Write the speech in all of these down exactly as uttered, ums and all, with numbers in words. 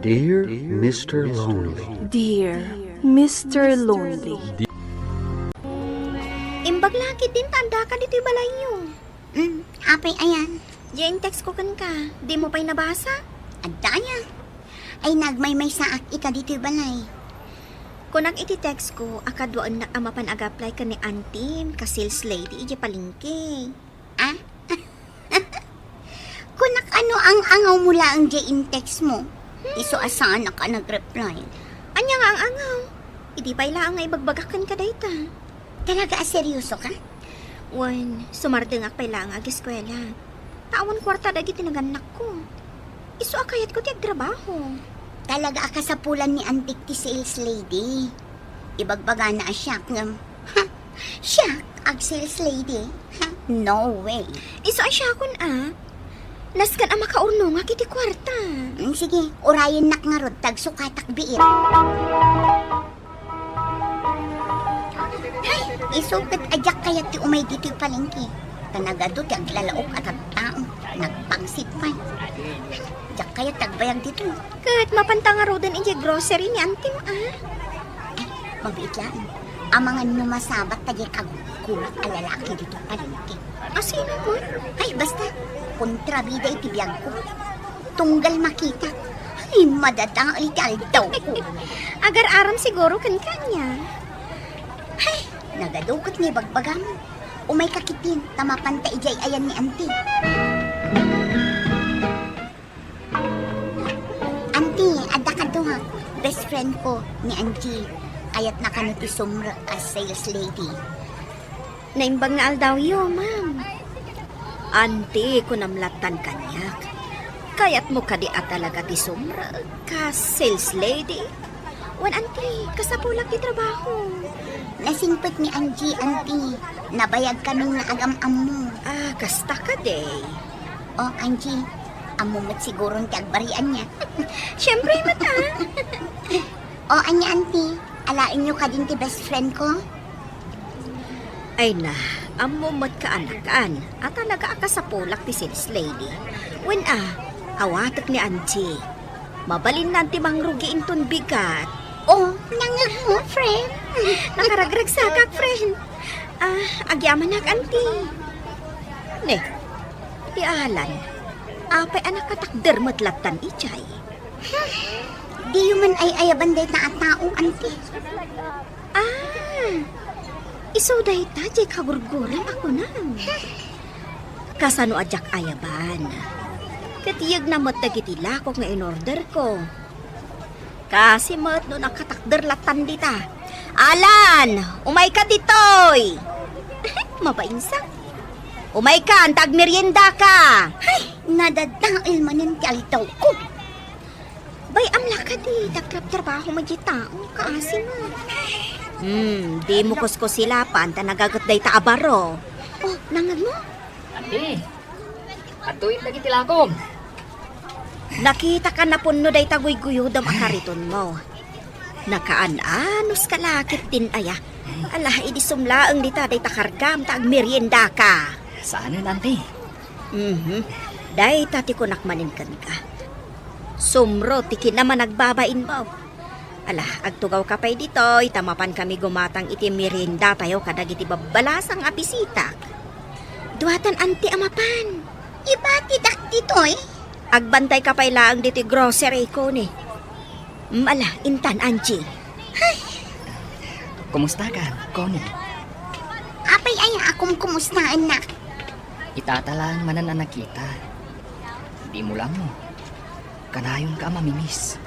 Dear Mister Lonely. Dear Mister Lonely. Imbag la ketdin ta addaka ditoy balayyo. Mm, apay aya? Diay in-text ko kenka, dimo pay nabasa? Adda aya? Ay, nagmaymaysaak ita ditoy balay. Kunak iti text ko a kaduaennak a mapan ag-apply ken ni Antim ka sales lady idiay palengke. Ah? Kunak, ano ang-angawmo laeng diay in-text mo? Isu a saannak a nag-reply. Ania nga ang-angaw? Idi pay laeng nga ibagbagak kenka dayta. Talaga a seryoso ka? Wen, sumardengak pay laeng ageskuela. Ta awan kuarta dagiti nagannakko. Isu a kayatko ti agtrabaho. Talaga a kasapulan ni Antik ti sales lady. Ibagbagana a siak ngem, ha? Siak, ag-sales lady? Ha? No way. Isu a siakon a. Nasken a makaurnongak iti kuarta. Mm, sige, urayennak ngarud ta agsukatak biit. Hay, isu ket a diak kayat ti umay ditoy palengke. Ta nagadu ti aglalaok a tattao. Nagpangsit pay. Diak kayat ti agbayag ditoy. Ket mapanta ngaruden idiay grocery ni Antim a. Ay, mabiit laeng. Amangan no masabat ta diay kagurgurek a lalaki ditoy palengke. A sino man? Ay, basta. Kontrabida iti biagko. Tunggal makita. Ay, madadael ti aldawko. Agar-aram siguro kenka ania. Hay, nagadu ket nga ibagbagam. Umayka ketdin, ta mapanta idiay ayan ni Anti. Anti, adda kaduak, best friend ko, ni Angie. Kayatna kano ti sumrek a sales lady. Naimbag nga aldawyo, ma'am. Anti, kunam lattan kaniak. Kayatmo kadi a talaga ti sumrek ka sales lady? Wen, Anti, kasapulak ti trabaho. Nasingpet ni Angie, Anti. Nabayag kami nga agam-ammo. Ah, kasta kadi. O, Angie, ammo met siguron ti agbarian niya. Siyempre met, ah. O, ania, Anti? Alaenyo kadin ti best friend ko? Ay na, ammo met ka, anakan, a talaga a kasapulak ti sales lady. Wen a, awatek ni Angie. Mabalinnan ti mangrugi inton bigat. O, nangngegmo, friend. Nakaragragsakak, friend. Ah, agyamanak, Anti. Ne, ti Alan. Apay a nakatakder met lattan idiay? Diyo man ay-ayaban dayta a tao, Anti. Ah, isu dayta diay kagurguram a kunam. Kasano a diak ayaban? Ket yegna met dagiti lakok nga inorderko. Kasi met no nakatakder lattan dita. Alan, umayka ditoy! Mabainsa. Umaykan, ta agmeriendaka! Ay, nadadael manen ti aldawko. Bay, amla kadi, tagtrabtrabaho met diay tao, kaasi met. Hmm, dimo kuskusilapan, ta nagaget dayta a baro. O, nangngegmo? Anti, adtoyen dagiti lakom. Nakitak a napunno dayta guyguyodem a karitonmo. Nakaan-anos ka la ketdin aya. Ala, idi sumlaeng dita dayta kargam ta agmeriendaka. Saanen, Anti? Mhm. Dayta ti kunak manen kenka. Sumro ti kinamanagbabainmo. Ala, agtugawka pay ditoy, ta mapankami gumatang iti meriendatayo kadagiti babbalasang a bisitak. Duatan, Anti, a mapan. Ibatidak ditoy? Agbantayka pay laeng ditoy grocery, Connie. Mm, ala, intan, Angie. Kumustakan, Connie? Apay aya a kumkumustaennak? Itata laeng manen a nakita. Dimo la ammo. Kanayonka a mamimiss.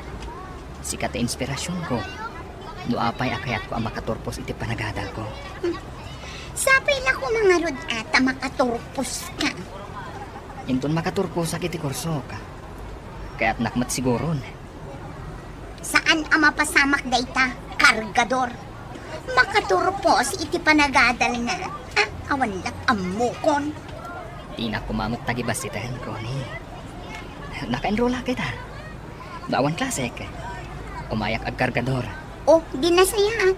Sika ti inspirasionko. No apay a kayatko a makaturpos iti panagadalko. Hmm. Sapay la koma ngarud a ta makaturposka. Inton makaturposak iti kursok, kayatnak met siguron. Saan a mapasamak dayta, kargador. Makaturpos iti panagadalna. Ah, awan la't ammokon. Dinak koma met tagibassiten, Connie. Naka-enrollak ita. No awan klasek, umayak agkargador. O, di nasayaat.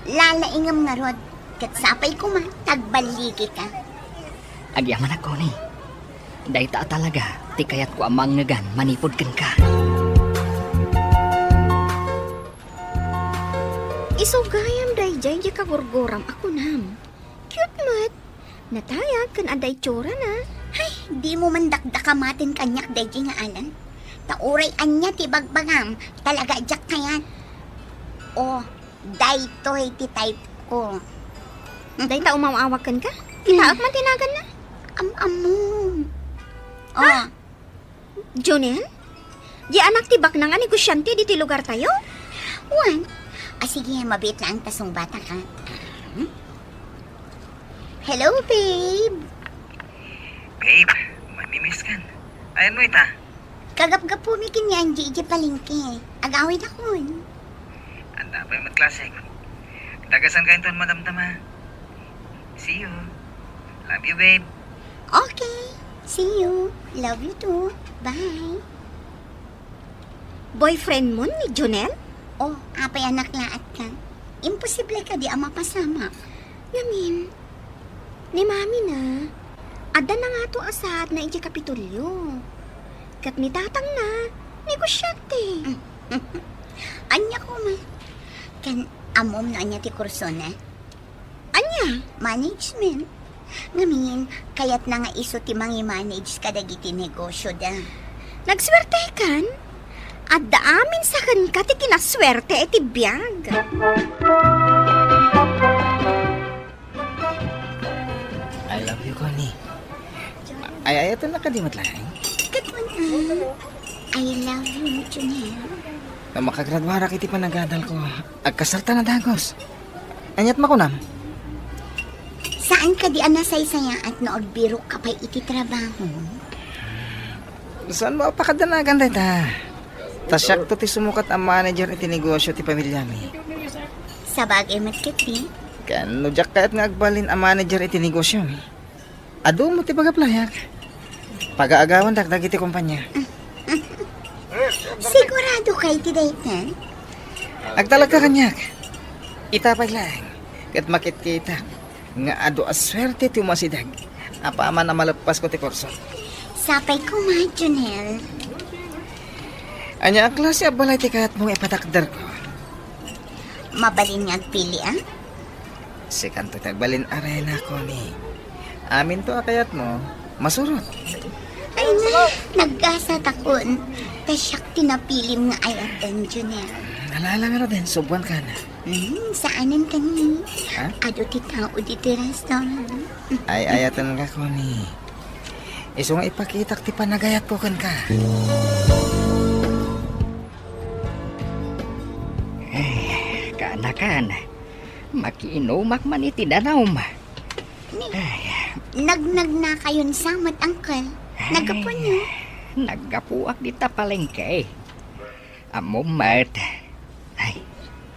Lalaingem ngarud, ket sapay koma, ta agballigika. Agyamanak, Connie. Dayta a talaga ti kayatko a mangngegan manipud kenka. Isu gayam daydiay diay kagurguram a kunam. Cute met. Natayag ken adda itsurana. Hay, dimo man dakdakamaten kaniak daydiay nga alan. Ta uray ania ti ibagbagam, talaga diak kayat. Oh, daytoy ti type ko. Dayta umaw-awak kenka? Kitaek man ti naganna? Am-ammom. Oh. Jonel? Di anak ti baknang a negosiante ditoy lugartayo? Wen. Ah, sige, mabiit laeng ta sungbatak, ha? Hello, babe. Babe, mamimiss kan. Ayanmo ita? Kagapgapumi ken ni Angie idiay palengke. Agawidakon. Adda pay met klasek. Dagasanka inton madamdama. See you. Love you, babe. Okay. See you. Love you too. Bye. Boyfriend mo ni Jonel? Oh, apay a naklaat ka? Imposible kadi a mapasamak. Ngamin, ni Mami na, adda na ngato a saadna idiay Kapitolyo. Ket ni Tatang na, negosyante. Ania koma? Ken ammom no ania ti kursona? Ania? Management. Ngamin, kayatna nga isu ti mangimanage kadagiti negosyoda. Nagsuertekan? Adda amin sa kenka ti kinasuerte iti biag. I love you, Connie. Ay, ayaten na kadi met laeng? Ket man, I love you, Junel. No makagraduarak iti panagadalko, agkasarta na dagus. Aniat makunam? Saan kadi a nasaysayaat no agbirok ka pay iti trabaho? Saan mo a pakadanagan dayta? Ta siakto ti sumukat a manager iti negosyo ti pamilyami. Sabagay met ketdi. Ken no diak kayat nga agbalin a manager iti negosyomi, adu met ti pagaplayak. Pagaagawandak dagiti kompania. Sigurado ka iti dayta? Agtalagka kaniak. Ita pay laeng, ket makitkitak nga adu a suerte ti umasideg apaman a maleppasko ti kurso. Sapay koma, Junel. Ania a klase a balay ti kayatmo nga ipatakderko? Mabalin nga agpili, a? Sikanto ti agbalin a reyna, Connie. Aminto a kayatmo, masurot. Ay na, nagkasatakon. Ta siak ti napilim nga ayaten, Junel. Ala-ala ngaruden, subuanka na. Hmm, saanen kani? Ha? Adu ti tao ditoy restaurant. Ay, ayatenka, Connie. Isu nga ipakitak ti panagayatko kenka. Ay, kaanakan, makiinumak man iti danum. Ni, ay, nagnagnakayon sa met, Uncle. Ay, naggapuan yo? Naggapuak dita palengke. Ammom met. Ay,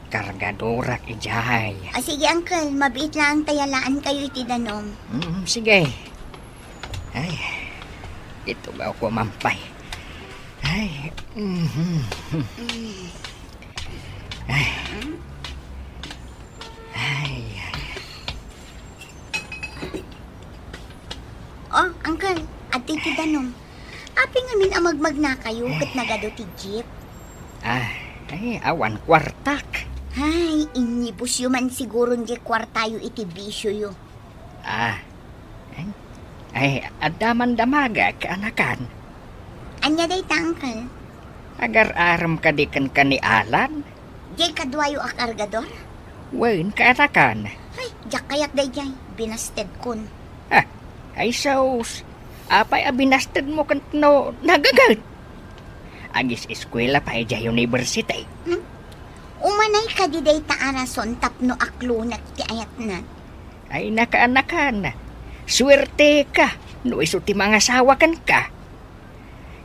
kargadorak idiay. Ah, sige, Uncle. Mabiit laeng ta yalaankayo iti danum. Mm, sige. Ay, itugawko man pay. Ay, mhm. Mm. Ay. Ay, ay. Oh, Uncle, adtoy ti danum. Apay ngamin a magmagnakayo ket nagadu ti jeep? Ah, ay, awan kuartak. Ay, inibusyo man siguron diay kuartayo iti bisioyo. Ah, ay, ay, adda man damagek, kaanakan. Ania dayta, Uncle? Agar-arem kadi kenka ni Alan? Diay kaduayo a kargador? Wen, kaanakan. Ay, diak kayat daydiay. Binastedkon. Ah, ay sus. Apay a binastedmo ken no nagaget? Agis-eskuela pay idiay university. Hmm? Umanay kadi dayta a rason tapno aklonek ti ayatna? Ay, nakaanakan. Suerteka no isu ti mangasawa kenka.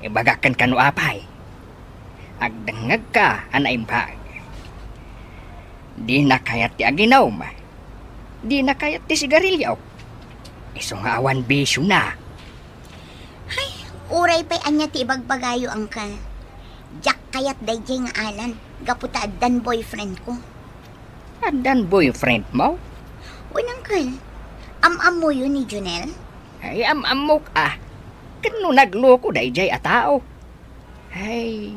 Ibagak kenka no apay. Agdengngegka a naimbag. Dina kayat ti aginum. Dina kayat ti sigarilio. Isu nga awan bisiona. Hay, uray pay ania ti ibagbagayo, Uncle. Diak kayat daydiay nga Alan, gapu ta addan boyfriendko. Addan boyfriendmo? Wen, Uncle. Am-ammoyo ni Junel? Ay, am-ammok a. Ken no nagloko daydiay a tao. Ay,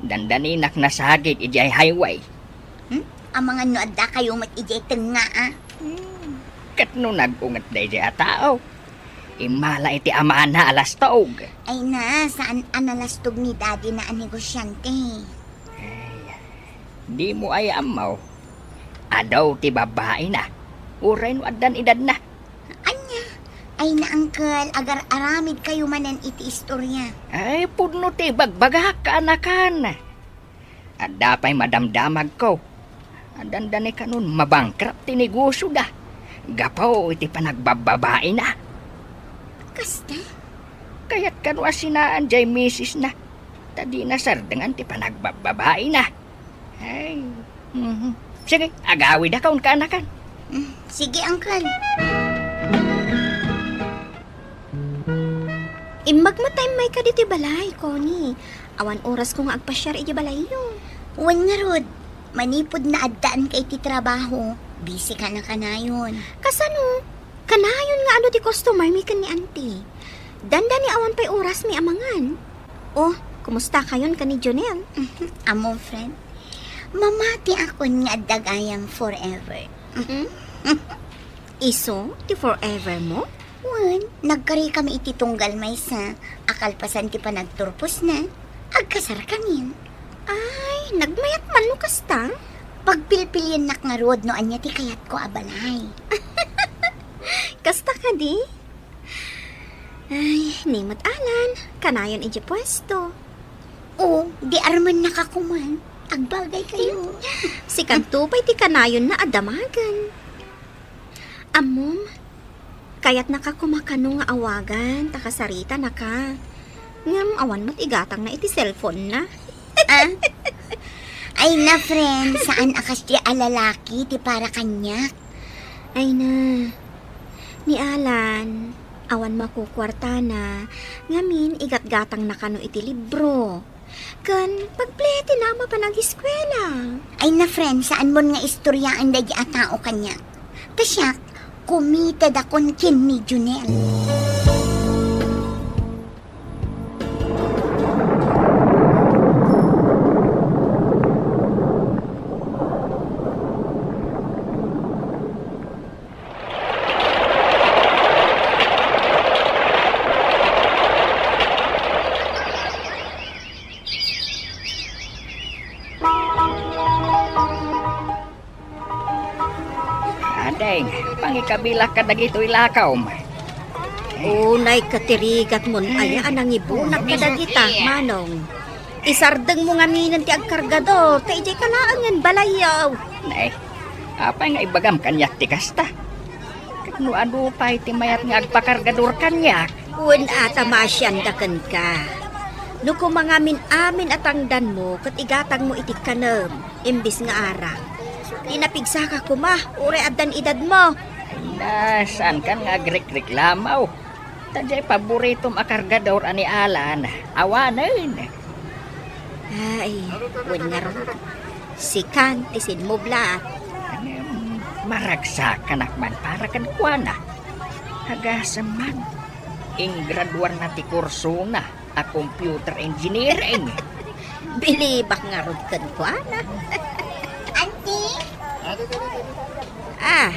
dandaninak nasagid idiay highway. Hmm? Amangan no addakayo met idiay tengnga, a. Hmm. Ket no nag-unget daydiay a tao, immala iti amana a lastog. Ay na, saan a nalastog ni daddy na a negosyante. Ay, dimo aya ammo. Adu ti babaina. Uray no addan edadna. Ania? Ay na, uncle, agar-aramid kayo manen iti istorya. Ay, pudno ti bagbagak, kaanakan. Adda pay madamdamagko. Addan da ni kanon mabankrupt ti negosyoda. Gapu iti panagbababaina. Kasta? Kayat kano a sinaan jay misisna. Ta dina sardengan ti panagbababaina. Ay, mhm. Sige, agawidakon, kaanakan. Mm, sige, uncle. Immag met ta immayka ditoy balay, Connie. Awan orasko nga agpasiar idiay balayyo. Wen ngarud, manipud naaddaanka iti trabaho, busy ka na kanayon. Kasano? Kanayon nga adu ti customer mi ken ni Auntie. Dandani awan pay oras mi a mangan. Oh, kumusta kayon ken ni Jonel? Amo, friend. Mamatiakon nga adda gayam forever. Hmm? Isu ti forever mo? Wen, nagkarikami iti tunggal maysa a kalpasan ti panagturposna. Agkasarkamin. Ay, nagmayat man no kasta? Pagpilpiliennak ngarud no ania ti kayatko a balay. Kasta kadi? Ay, ni met Alan, kanayon idiay puesto. O, di armennaka koman. Agbagay kayo. Sikanto pay ti kanayonna a damagen. Ammom, kayatnaka koma kano nga awagan ta kasaritanaka. Ngem awan met igatangna iti cellphone-na. Ah? Ay na, friend, saan a kasdiay a lalaki ti para kaniak? Ay na, ni Alan, awan makukuartana, ngamin igatgatangna kano iti libro. Ken pagpletina a mapan ageskuela. Ay na, friend, saanmon nga istoryaan daydi a tao kaniak. Ta siak, committed akon ken ni Junel. Ading, pangikabilak kadagitoy lakawm. Unay ket ti rigatmon aya a nangibunak kadagita, manong. Isardengmo ngaminen ti agkargador, ta idiay ka laengen balayyo. Nay, apay nga ibagam kaniak ti kasta? Ket no adu pay ti mayat nga agpakargador kaniak? Wen a ta maasianda kenka. No koma ngamin-amin a tangdanmo ket igatangmo iti kanem, imbes nga arak. Ti napigsaka koma, uray addan edadmo. Ay na, saankan nga agrekreklamo. Ta diay paboritom a kargador a ni Alan, awanen. Ay, wen ngarud, sikan ti sinmublat. Ngem, maragsakanak man para kenkuana. Agasem man, inggraduarna ti kursona a computer engineering. Bilibak ngarud kenkuana. Auntie? Ah,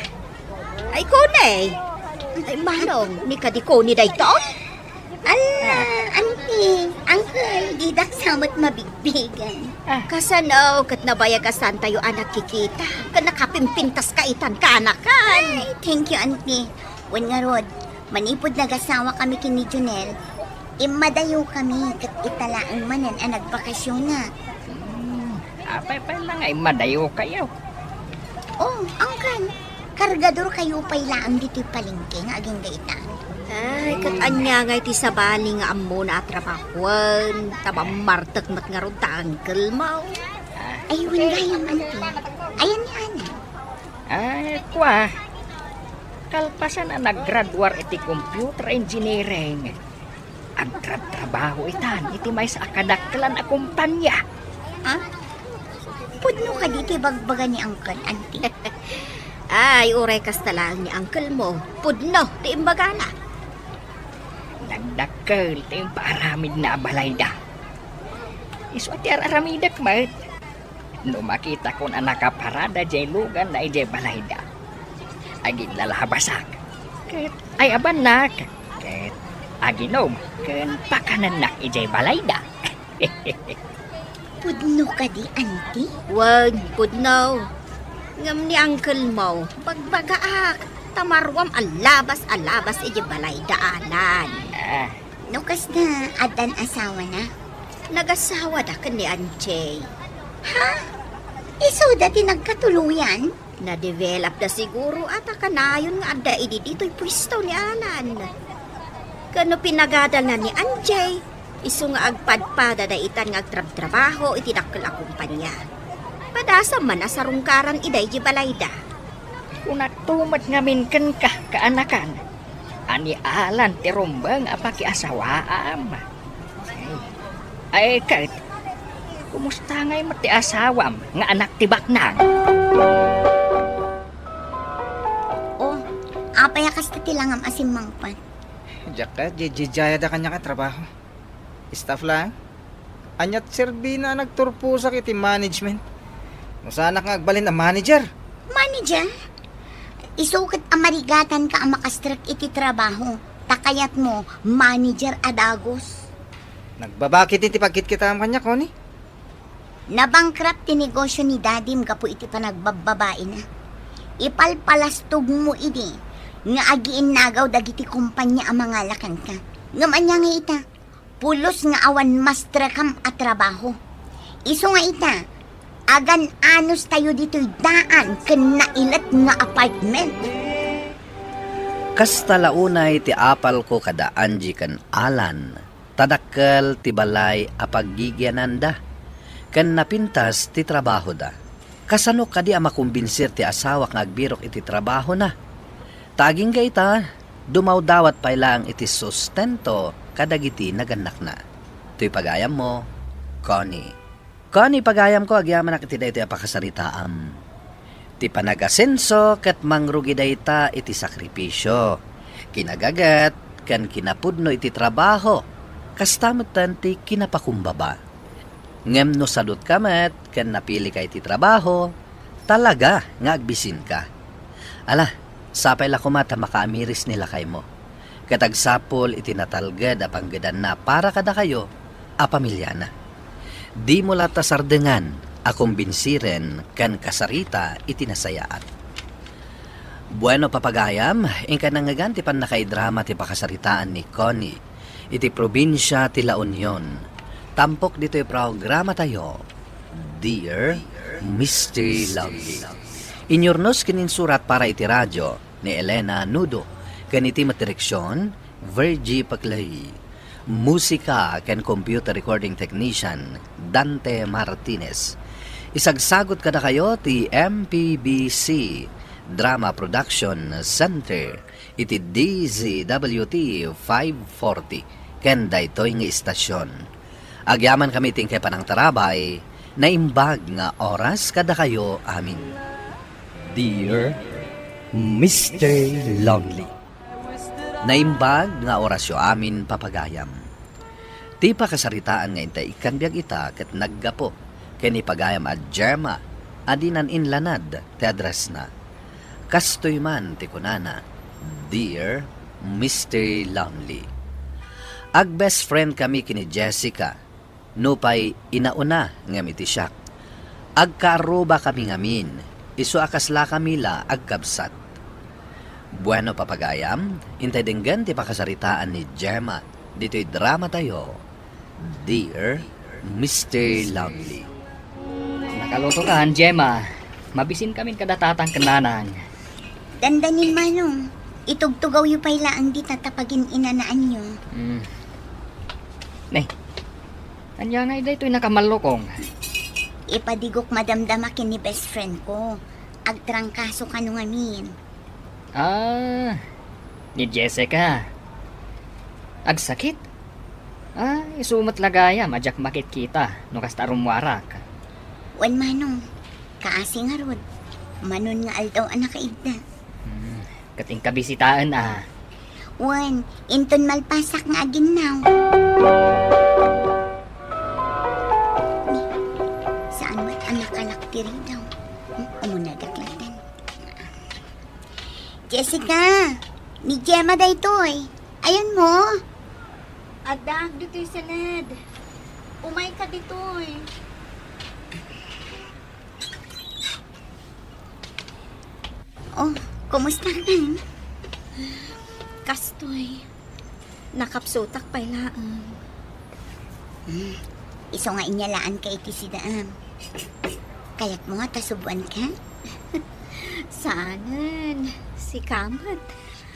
ay, Connie. Ay, manong, ni kadi Connie daytoy? Ala, auntie, uncle, didak sa met mabigbigan. Ah. Kasano ket nabayag a saantayo a nagkikita? Ken nakapimpintas ka itan, kaanakan. Ay, thank you, auntie. Wen ngarud, manipud nagasawa kami ken ni Junel, immadayokami ket ita laeng manen a nagbakasiona. Hmm, apay pay la nga immadayokayo? Oh, angkan. Kargador kayo pay laeng ditoy palengke nga agingga ita. Ay, ket ania ngay ti sabali nga ammona a trabahoen, ta mammartek met ngarud ta uncle mo? Ay, wen gayam, auntie. Ayan ni Ana. Ay, kua. Kalpasan a naggraduar iti computer engineering, agtrabtrabaho itan iti maysa a kadakkelan a kompania. Ha? Pudno kadi ti bagbaga ni Uncle, Auntie? Ay, uray kasta laeng ni uncle mo, pudno ti imbagana. Nagdakkel ti impaaramidna a balayda. Isu a ti ar-aramidek met. No makitakon a nakaparada jay lugan na idiay balayda, aginlalabasak, ket ay-abannak, ket aginom, ken pakanennak idiay balayda. Pudno kadi, Auntie? Wen, pudno. Ngem ni uncle mo, bagbagaak, ta maruam a labas a labas idiay balayda, Alan. Ah. No kasta, addan asawana? Nagasawada ken ni Anjay. Ha? Isuda ti nagkatuloyan? Nadevelopda siguro a ta kanayon nga adda idi ditoy puesto ni Alan. Ken no pinagadalna ni Anjay, isu nga agpadpada daytan nga agtrabtrabaho iti dakkel a kompania. Padasam man a sarungkaran ida idiay balayda. Kunakto met ngamin kenka, kaanakan, a ni Alan ti rumbeng a pakiasawaam. Ay, ay, ket, kumusta ngay met ti asawam nga anak ti baknang? Oh, apay a kasta ti langam a simmangpet? Diak ket, jijayada kaniak a trabaho. Staff lang. Ania ti serbina a nagturposak iti management? No saanak nga agbalin a manager. Manager? Isu ket a marigatanka a makastrek iti trabaho, ta kayatmo manager a dagus. Nagbabakit iti pagkitkitaem kaniak, Connie. Nabankrupt ti negosio ni Dadim gapu iti panagbababaina. Ipalpalastogmo idi nga agiinnagaw dagiti kompania a mangala kenka. Ngem ania nga ita? Pulos nga awan mastrekam a trabaho. Isu nga ita, agan-anos tayo ditoy daan ken nailet nga apartment. Kasta la unay ti apalko kada Angie ken Alan, ta dakkel ti balay a paggigiananda, ken napintas ti trabahoda. Kasano kadi a makombinsir ti asawak nga agbirok iti trabahona? Ta agingga ita, dumawdawat pay laeng iti sustento kadagiti nagannakna. Toy pagayammo, Connie. Connie, pagayamko, agyamanak iti daytoy a pakasaritaam. Ti panagasenso ket mangrugi dayta iti sakripisio, kinagaget, ken kinapudno iti trabaho, kasta metten ti kinapakumbaba. Ngem no sadutka met ken napilika iti trabaho, talaga nga agbisinka. Ala, sapay la koma ta makaamiris ni lakaymo. Ket agsapul iti natalged a panggedanna para kadakayo a pamiliana. Dimo latta sardengan a kumbinsiren ken kasarita iti nasayaat. Bueno, papagayam, inka nangngegan ti pannakaidrama ti pakasaritaan ni Connie iti probinsia ti La Union. Tampok ditoy programatayo, Dear Mister Lovely. Inyurnos ken insurat para iti radio ni Elena Nudo, ken iti met direksion, Virgie Paclay. Musika ken computer recording technician, Dante Martinez. Isagsagut kadakayo ti M P B C Drama Production Center iti D Z W T five forty ken daytoy nga istasyon. Agyamankami ti inkay panangtarabay, naimbag nga oras kadakayo amin. Dear Mister Lonely. Naimbag nga orasyo amin, papagayam. Ti pakasaritaan nga intay ikkan biag ita ket naggapu ken ni pagayam a Gemma a dinan inlanad ti addressna. Kastoy man ti kunana, Dear Mister Lonely. Ag-best friend kami ken ni Jessica, nupay inauna ngem iti siak. Agkaarruba kami ngamin, isu a kasla kami la agkabsat. Bueno, papagayam, intay denggen ti pakasaritaan ni Gemma ditoy drama tayo, Dear Mister Lovely. Nakalutokan, Gemma. Mabisin kamin kada tatang ken nanang. Dandanin, Manong. Itugtugawyo pay laeng dita ta pagin-inanaanyo. Hmm. Ne, ania ngay daytoy nakamallukong? Ipadigok madamdama ken ni best friend ko. Agtrangkaso kano ngamin. Ah, ni Jessica. Agsakit? Ah, isu met la gayam a diak makitkita no kasta rummuarak. Wen, Manong, kaasi ngarud, manon nga aldaw a nakaidda. Hmm, ket inka bisitaen a. Wen, inton malpasak nga aginnaw. Saan met a nakala Diri daw. Hmm, umuna daklan. Jessica, ni Gemma daytoy. Ayanmo? Adda ditoy, Sened. Umayka ditoy. Oh, kumusta ka? Kastoy. Nakapsutak pay laeng. Hmm. Isu nga inyalaanka iti sidaam. Kayatmo nga ta subuanka? Saanen. Sika met.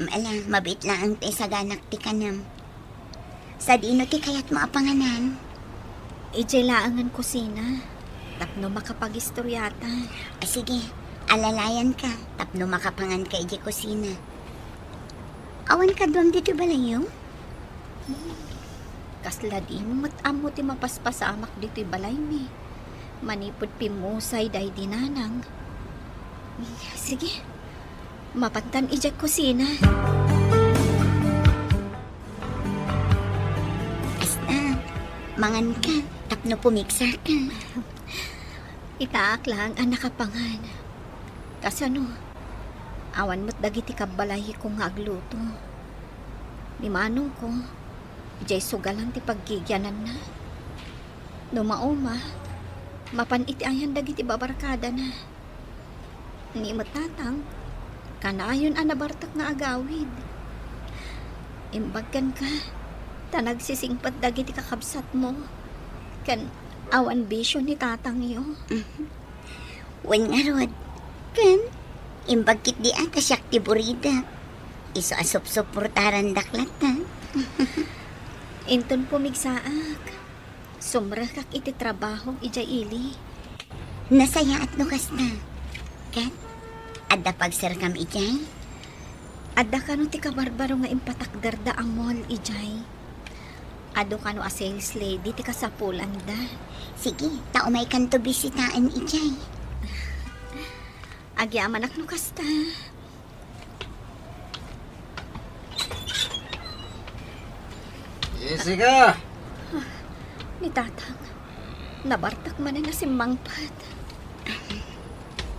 Ala, mabiit laeng ti isaganak ti kanam. Sadino ti kayatmo a panganan? Idiay laengen kusina. Tapno makapagistoriata. Ah, sige. Alalayanka. Tapno makapanganka idiay kusina. Awan kaduam ditoy balayyo? Kasla dimo met ammo ti mapaspasamak ditoy balaymi. Manipud pimmusay daydi nanang. Sige, mapantan idiay kusina. Basta, manganka, tapno pumigsaka. Itaak laeng a nakapangan. Kasano? Awan met dagiti kabbalayko nga agluto. Ni manongko, idiay sugalan ti paggigiananna. No mauma, mapan iti ayan dagiti babarkadana. Ni met tatang, kanayon a nabartek nga agawid. Imbag kenka, ta nagsisingpet dagiti kakabsatmo. Ken awan bisio ni tatangyo. Mhm. Wen ngarud, ken, imbag ketdi a ta siak ti burida. Isu a supsuportarandak latta. Inton pumigsaak, sumrekak iti trabaho idiay ili. Nasayaat no kasta. Ket, adda pagserkam idiay? Adda kano ti kabarbaro nga impatakderda a mall idiay? Adu kano a sales lady ti kasapulanda? Sige, ta umaykanto bisitaen idiay. Agyamanak no kasta. Jessica! Ni tatang, nabartek manen a simmangpet.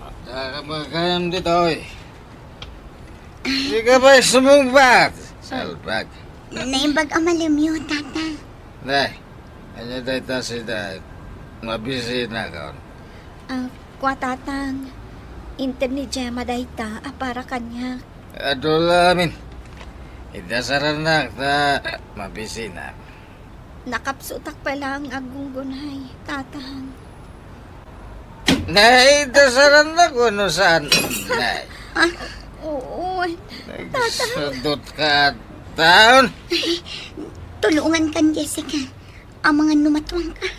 Adda ka ba kayam ditoy? Sika pay sumungbat, salbag. Naimbag a malemyo, tata. Nay, ania dayta sida? Mabisinakon. Ah, kua tatang, inted ni Gemma dayta a para kaniak. Adu lamin. Idasarannak ta mabisinak. Nakapsutak pay laeng aggunggunay, tatang. Nay, idasarannak wenno saan, nay? Ah, oo, tatang. Nagsudot ka, taon. Tulungan kan, Jessica. Amangan no matuang ka.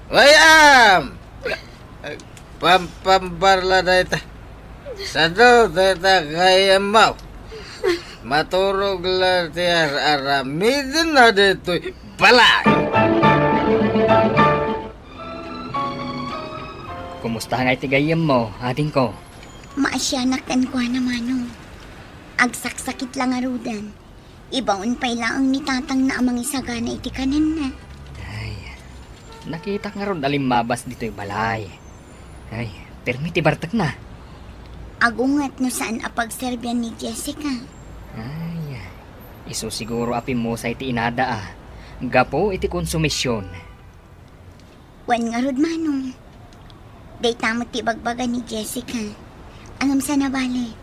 Way-am! Pampambarla dayta. Sado dayta kayammaw. Maturog la ti ar-aramiden na ditoy balay. Kumusta nga iti gayyemmo, adingko? Maasianak kenkuana, Manong. Agsaksakit la ngaruden. Ibaon pay laeng ni tatangna a mangisagana iti kanenna. Ay, nakitak ngarud a limmabas ditoy balay. Ay, permi ti bartekna. Agunget no saan a pagserbian ni Jessica. Ay, isu siguro a pimmusay ti inada a gapu iti konsumision. Wen ngarud, Manong. Dayta met ti ibagbaga ni Jessica. Ngem saan a bale,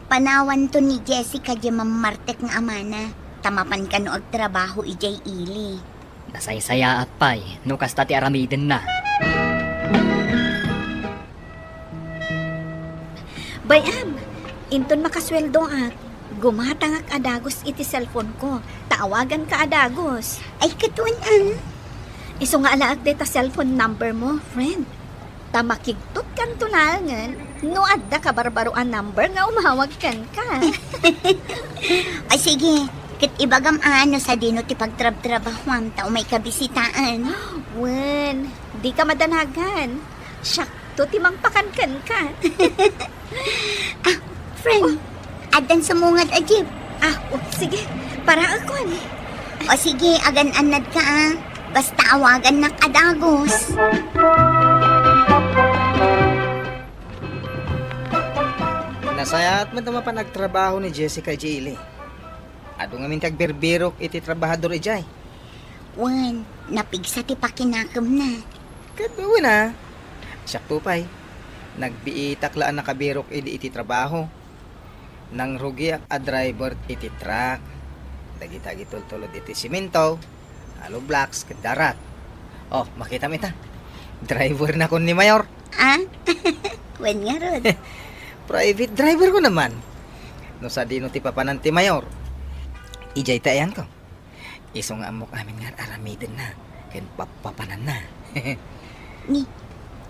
panawanto ni Jessica diay mammartek nga amana, ta mapan kano agtrabaho idiay ili. Nasaysayaat pay no kasta ti aramidenna. Bay-am, inton makasueldoak, gumatangak a dagus iti cellphone-ko, ta awaganka a dagus. Ay, ket wen, ah. Isu nga alaek dayta cellphone number mo, friend. Ta makigtutkanto laengen no adda kabarbaro a number nga umawag kenka. Ay, sige, ket ibagam a no sadino ti pagtrabtrabahuam ta umayka bisitaen. Wen, dika madanagan. Siakto ti mangpakan kenka. Ah, friend, addan sumungad a jeep. Ah, o, sige. Paraekon. O sige, agan-annadka, ah. Basta awagannak a dagus. Nasayaat met a mapan agtrabaho ni Jessica idiay ili. Adu ngamin ti agbirbirok iti trabahador idiay. Wen, napigsa ti pakinakemna. Ket wen a, siak pay, nagbiitak la a nakabirok idi iti trabaho. Nangrugiak a driver iti truck. Dagita agitultulod iti simento, hollow blocks, ket darat. Oh, makitam ita. Drivernakon ni Mayor. Ah? Wen ngarud. Private driverko naman. No sadino ti papanan ti Mayor, idiay ti ayanko. Isu nga ammok amin nga ar-aramidenna ken pappapananna. Ni,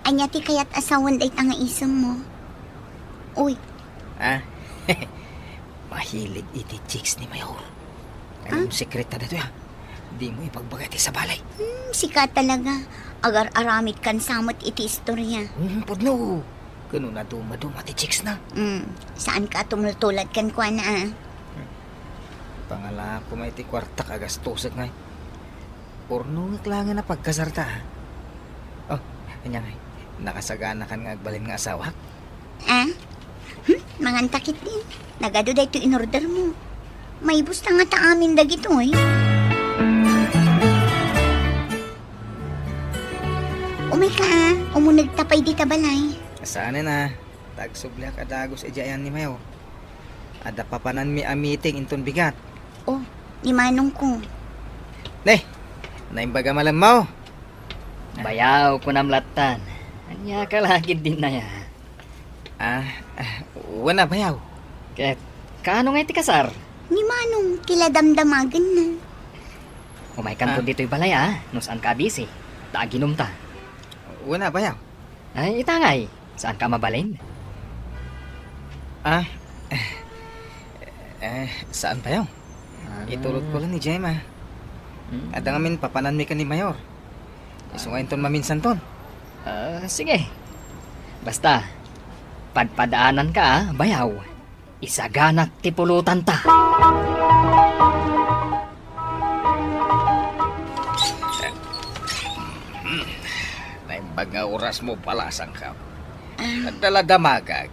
ania ti kayat a sawen dayta nga isemmo? Uy. Ah? Mahilig iti chicks ni Mayor. Anong Ah? sekreto daytoy, ah? Dimo ipagbaga iti sabali. Hmm, sika talaga. Agar-aramidkan sa met iti istorya. Hmm, pudno. Ken no naduma-duma ti chicksna. Hmm, saanka a tumultulad kenkuana, ah. Pangalako met ti kuartak a gastosek ngay. Urnongek laengen a pagkasarta, ah. Oh, ania ngay, nakasaganakan nga agbalin nga asawak? Ah? Hmm? Manganta ketdin. Nagadu daytoy inordermo. Maibus ta ngata amin dagitoy. Umayka, ah. Umunegta pay dita balay. Saanen, ah. Ta agsubliak a dagus idiay ayan ni Mayor. Adda papananmi a meeting inton bigat. Oh, ni manongko. Ne, naimbag a malemmaw. Bayaw, kunam lattan. Ania ka la ketdin aya? Ah, ah, wen a, bayaw. Ket, kaano ngay ti kasar? Ni manong ti la damdamagenna. Umaykanto Ah. ditoy balay, ah, no saanka a busy. Ta aginumta. Wen a, bayaw. Ay, ita ngay, saanka a mabalin? Ah, eh, saan, bayaw. Ah. Itulodko la ni Gemma. Mm. Adda ngamin papananmi ken ni Mayor. Isu nga inton maminsanton. Ah, sige. Basta, padpadaananka, ah, bayaw. Isaganak ti pulotanta. Naimbag nga orasmo pala, sangkap. Ah. Adda la damagak.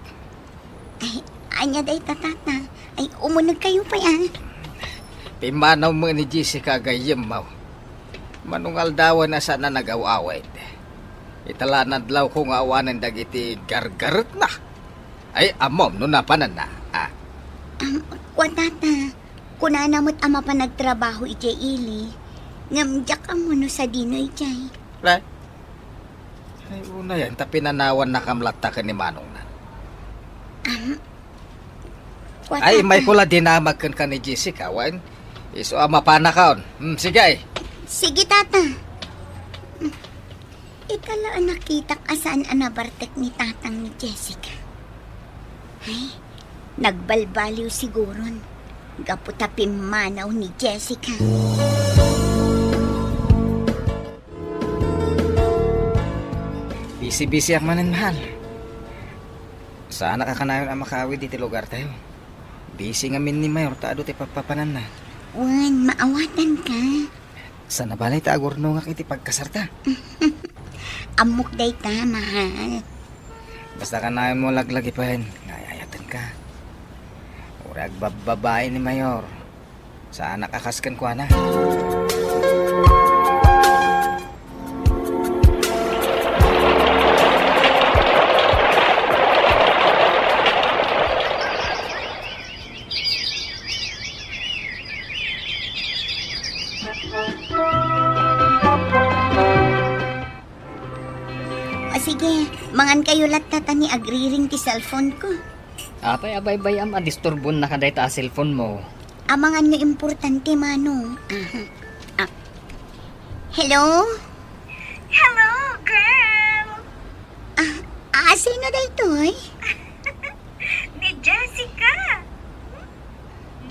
Ay, ania dayta, tata? Ay, umunegkayo pay, ah. Pimmanaw met ni Jessica a gayyemmo. Manungaldawan a saan a nagaw-awid. Ita la nadlawko nga awanen dagiti gargaretna. Ay, ammom no napananna, ah. Am, kua, tata, kunana met a mapan agtrabaho idiay ili, ngem diak ammo no sadino idiay. Ay, ay, unayen ta pinanawannakam latta ken ni manongna. Am, kua, Ay, tata. Imayko la dinamag kenka ni Jessica, wen? Isu a mapanakon. Hmm, sige. Sige, tata. Hmm. Ita la a nakitak a saan a nabartek ni tatang ni Jessica. Ay, nagbalbaliw siguron. Gapu ta pimmanaw ni Jessica. Busy-busyak manen, mahal. Saanak a kanayon a makaawid iti lugartayo. Busy ngamin ni Mayor ta adu ti pappapananna. Wen, maawatanka. Saan a balay ta agurnongak iti pagkasarta. Ammok dayta, mahal. Basta kanayonmo laglagipen nga ay-ayatenka. Uray agbabbabain ni Mayor. Saanak a kas kenkuana. O sige, mangankayo latta ta ni agriring ti cellphone ko. Apay a baybay-am a disturbonnaka dayta a cellphone mo? Amangan nga importante, Manong. Aha. Ah. Hello? Hello, girl! Ah, ah, sino daytoy? Ni Jessica!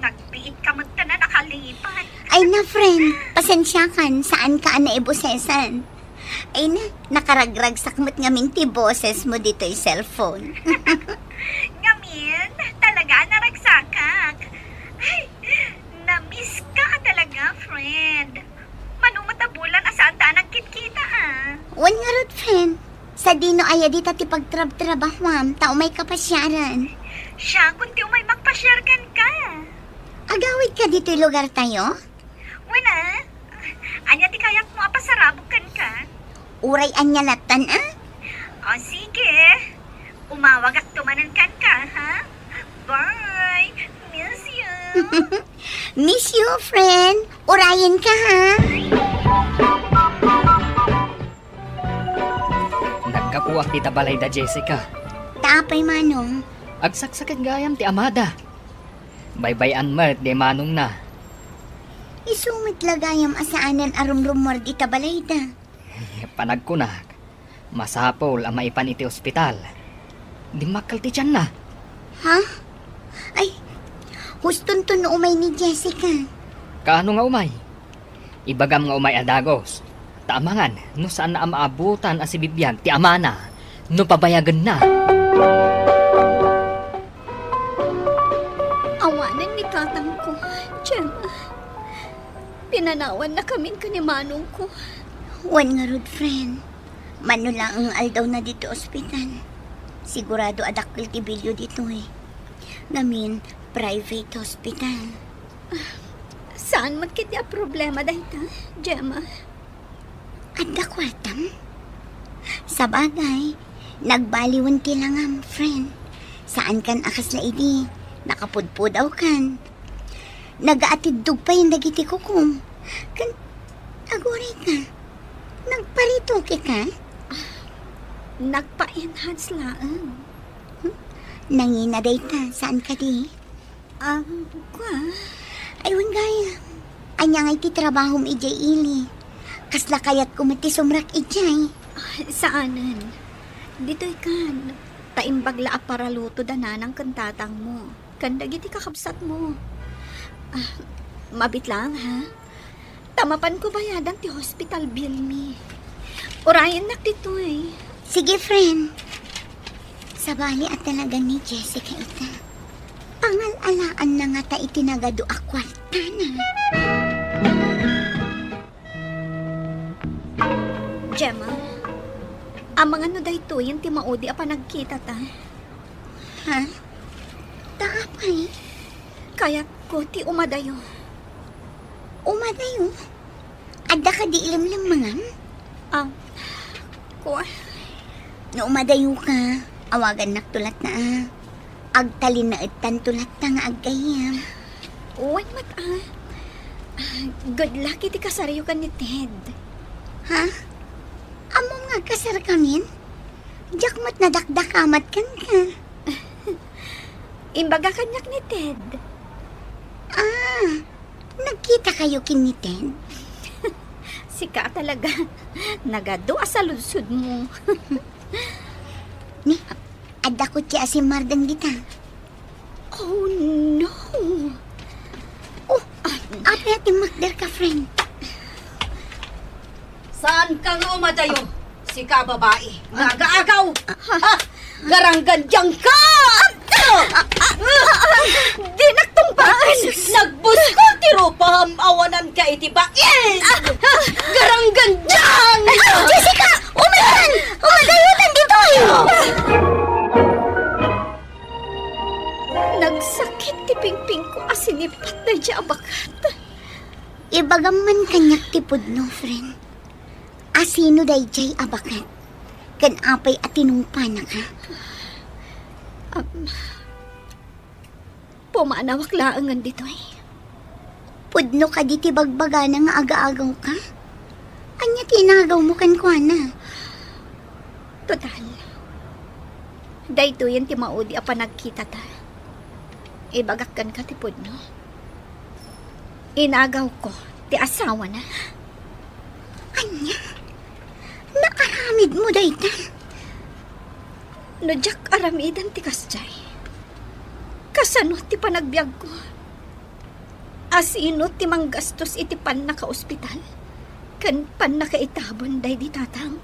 Nagbiit ka met ta na nakalipat. Ay na, friend. Pasensiakan. Saanka a naibusesan. Ay na, nakaragragsak met ngamin ti boses mo ditoy cellphone. Ngamin, talaga a naragsakak. Ay, na-miss ka talaga, friend. Mano met a bulan a saanta a nagkitkita, ah. Wen ngarud, friend. Sadino aya dita ti pagtrabtrabahuam, ta umayka pasiaran? Siakon ti umay makpasiar kenka. Agawidka ditoy lugartayo? Wen a. Ania ti kayatmo a pasarabok kenka? Uray ania lattan a? O, sige. Umawagakto manen kenka, ha? Bye. Miss you. Miss you, friend. Urayenka, ha? Naggapuak dita balay da Jessica. Ta apay, Manong? Agsaksaket gayam ti amada. Baybay-an met ni manongna. Isu met la gayam a saanen a rumrummuar dita balayda. Panagkunak, masapul a maipan iti ospital. Dimmakkel ti tianna. Ha? Ay, hustonto no umay ni Jessica. Kaano nga umay? Ibagam nga umay a dagus. Ta amangan, no saanna a maabutan a sibibiag ti amana, no pabayagenna. Awanen ni tatangko, Gemma. Pinanawannakamin ken ni manongko. Wen ngarud, friend. Mano laeng nga aldawna ditoy ospital. Sigurado a dakkel ti bilio ditoy. Ngamin, private hospital. Saan met ketdi a problema dayta, Gemma? Adda kuartam? Sabagay, nagbaliwen ti langam, friend. Saankan a kasla idi, nakapudpudawkan. Nagaatiddog payen dagiti kukom. Ken, aguray ka. Nagparitoke ka? Nagpa-enhance laeng. Hmm? Nangina dayta, saan kadi? Ah, kua? Ay, wen gayam. Ania ngay ti trabahom idiay ili? Kasla kayatko met ti sumrak idiay. Ah, saanen. Ditoy kan. Ta imbag la a paraluto da nanang ken tatangmo. Ken dagiti kakabsatmo. Ah, mabiit laeng, ha? Ta mapanko bayadan ti hospital bill mi. Urayennak ditoy. Sige, friend. Sabali a talaga ni Jessica ita. Pangal-alaanna ngata iti nagadu a kuartana. Gemma, amangan no daytoyen ti maudi a panagkitata? Ha? Ta apay? Kayatko ti umadayo. Umadayo? Adda kadi ilemlemmengam? Ah, kua? No umadayoka, awagannakto latta a. Agtalinaedtanto latta nga aggayyem. Wen met a. Ah, good luck iti kasaryo ken ni Ted. Ha? Ammom nga agkasarkamin? Diak met nadakdakamat kenka. Imbaga kaniak ni Ted. Ah, nagkitakayo ken ni Ted? Sika talaga. Nagadu a saludsodmo. Ni, adda kutsi a simmardeng dita. Oh, no. Oh, apay a timmakderka, friend? Saanka nga umadayo? Sika, babai, nga agaagaw! Ah, garanggandiangka! Dinak tungpaan! Nagbuskol ti rupam, awananka iti bait! Garanggandiang! Jessica! Umaykan! Umadayotan ditoy! Nagsakit ti pingpingko a sinipat daydiay a baket. Ibagam man kaniak ti pudno, friend. Asino daydiay a baket? Ken apay a tinungpanaka? Am, pumanawak laengen ditoy. Pudno kadi ti bagbagana nga agaagawka? Ania ti inagawmo kenkuana? Total, daytoyen ti maudi a panagkitata. Ibagak kenka ti pudno. Inagawko ti asawana. Ania? Naaramidmo dayta? No diak aramiden ti kasdiay, kasano ti panagbiagko? Asino ti manggastos iti pannakaospital ken pannakaitabon daydi tatang?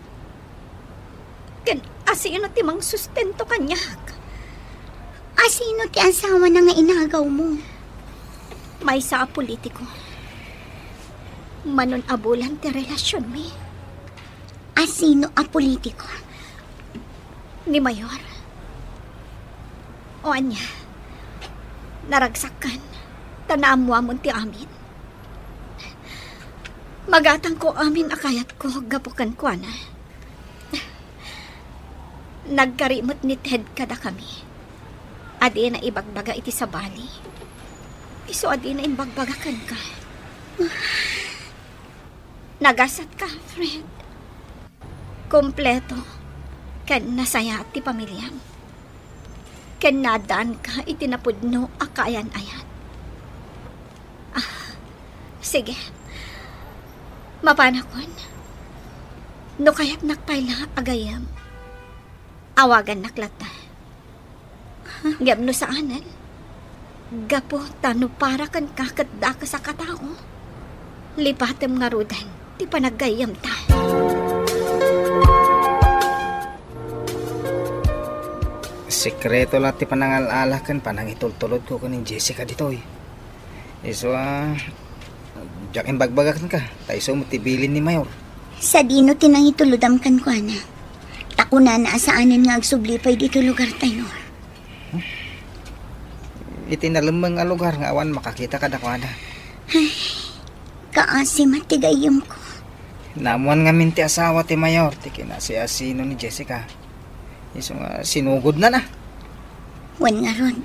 Ken asino ti mangsustento kaniak? Asino ti asawana nga inagawmo? Maysa a politiko. Manon a bulan ti relasionmi. Asino a politiko? Ni Mayor. O ania? Naragsakkan, ta naammuamon ti amin. Magatangko amin a kayatko gapu kenkuana. Nagkari met ni Ted kadakami a dina ibagbaga iti sabali. Isu a dina imbagbaga kenka. Nagasatka, Fred. Kompleto ken nasayaat ti pamiliam. Ken naaddaanka iti napudno a kaayan-ayat. Ah, sige. Mapanakon. No kayatnak pay la a gayyem, awagannak latta. Ngem no saanen, gapu ta no para kenka ket dakes a katao, lipatem ngaruden ti panaggayyemta. Sekreto la ti panangal-ala ken panangitultulodko ken ni Jessica ditoy. Isu a, diak imbagbaga kenka, ta isu met ti bilin ni Mayor. Sadino ti nangitulodam kenkuana? Ta kunana a saanen nga agsubli pay ditoy lugartayo. Iti nalemmeng a lugar nga awan makakita kadakuada. Ay, kaasi met ti gayyemko. Naammuan ngamin ti asawa ti Mayor ti kinasiasino ni Jessica. Isu nga sinugodna na. Wen ngarud,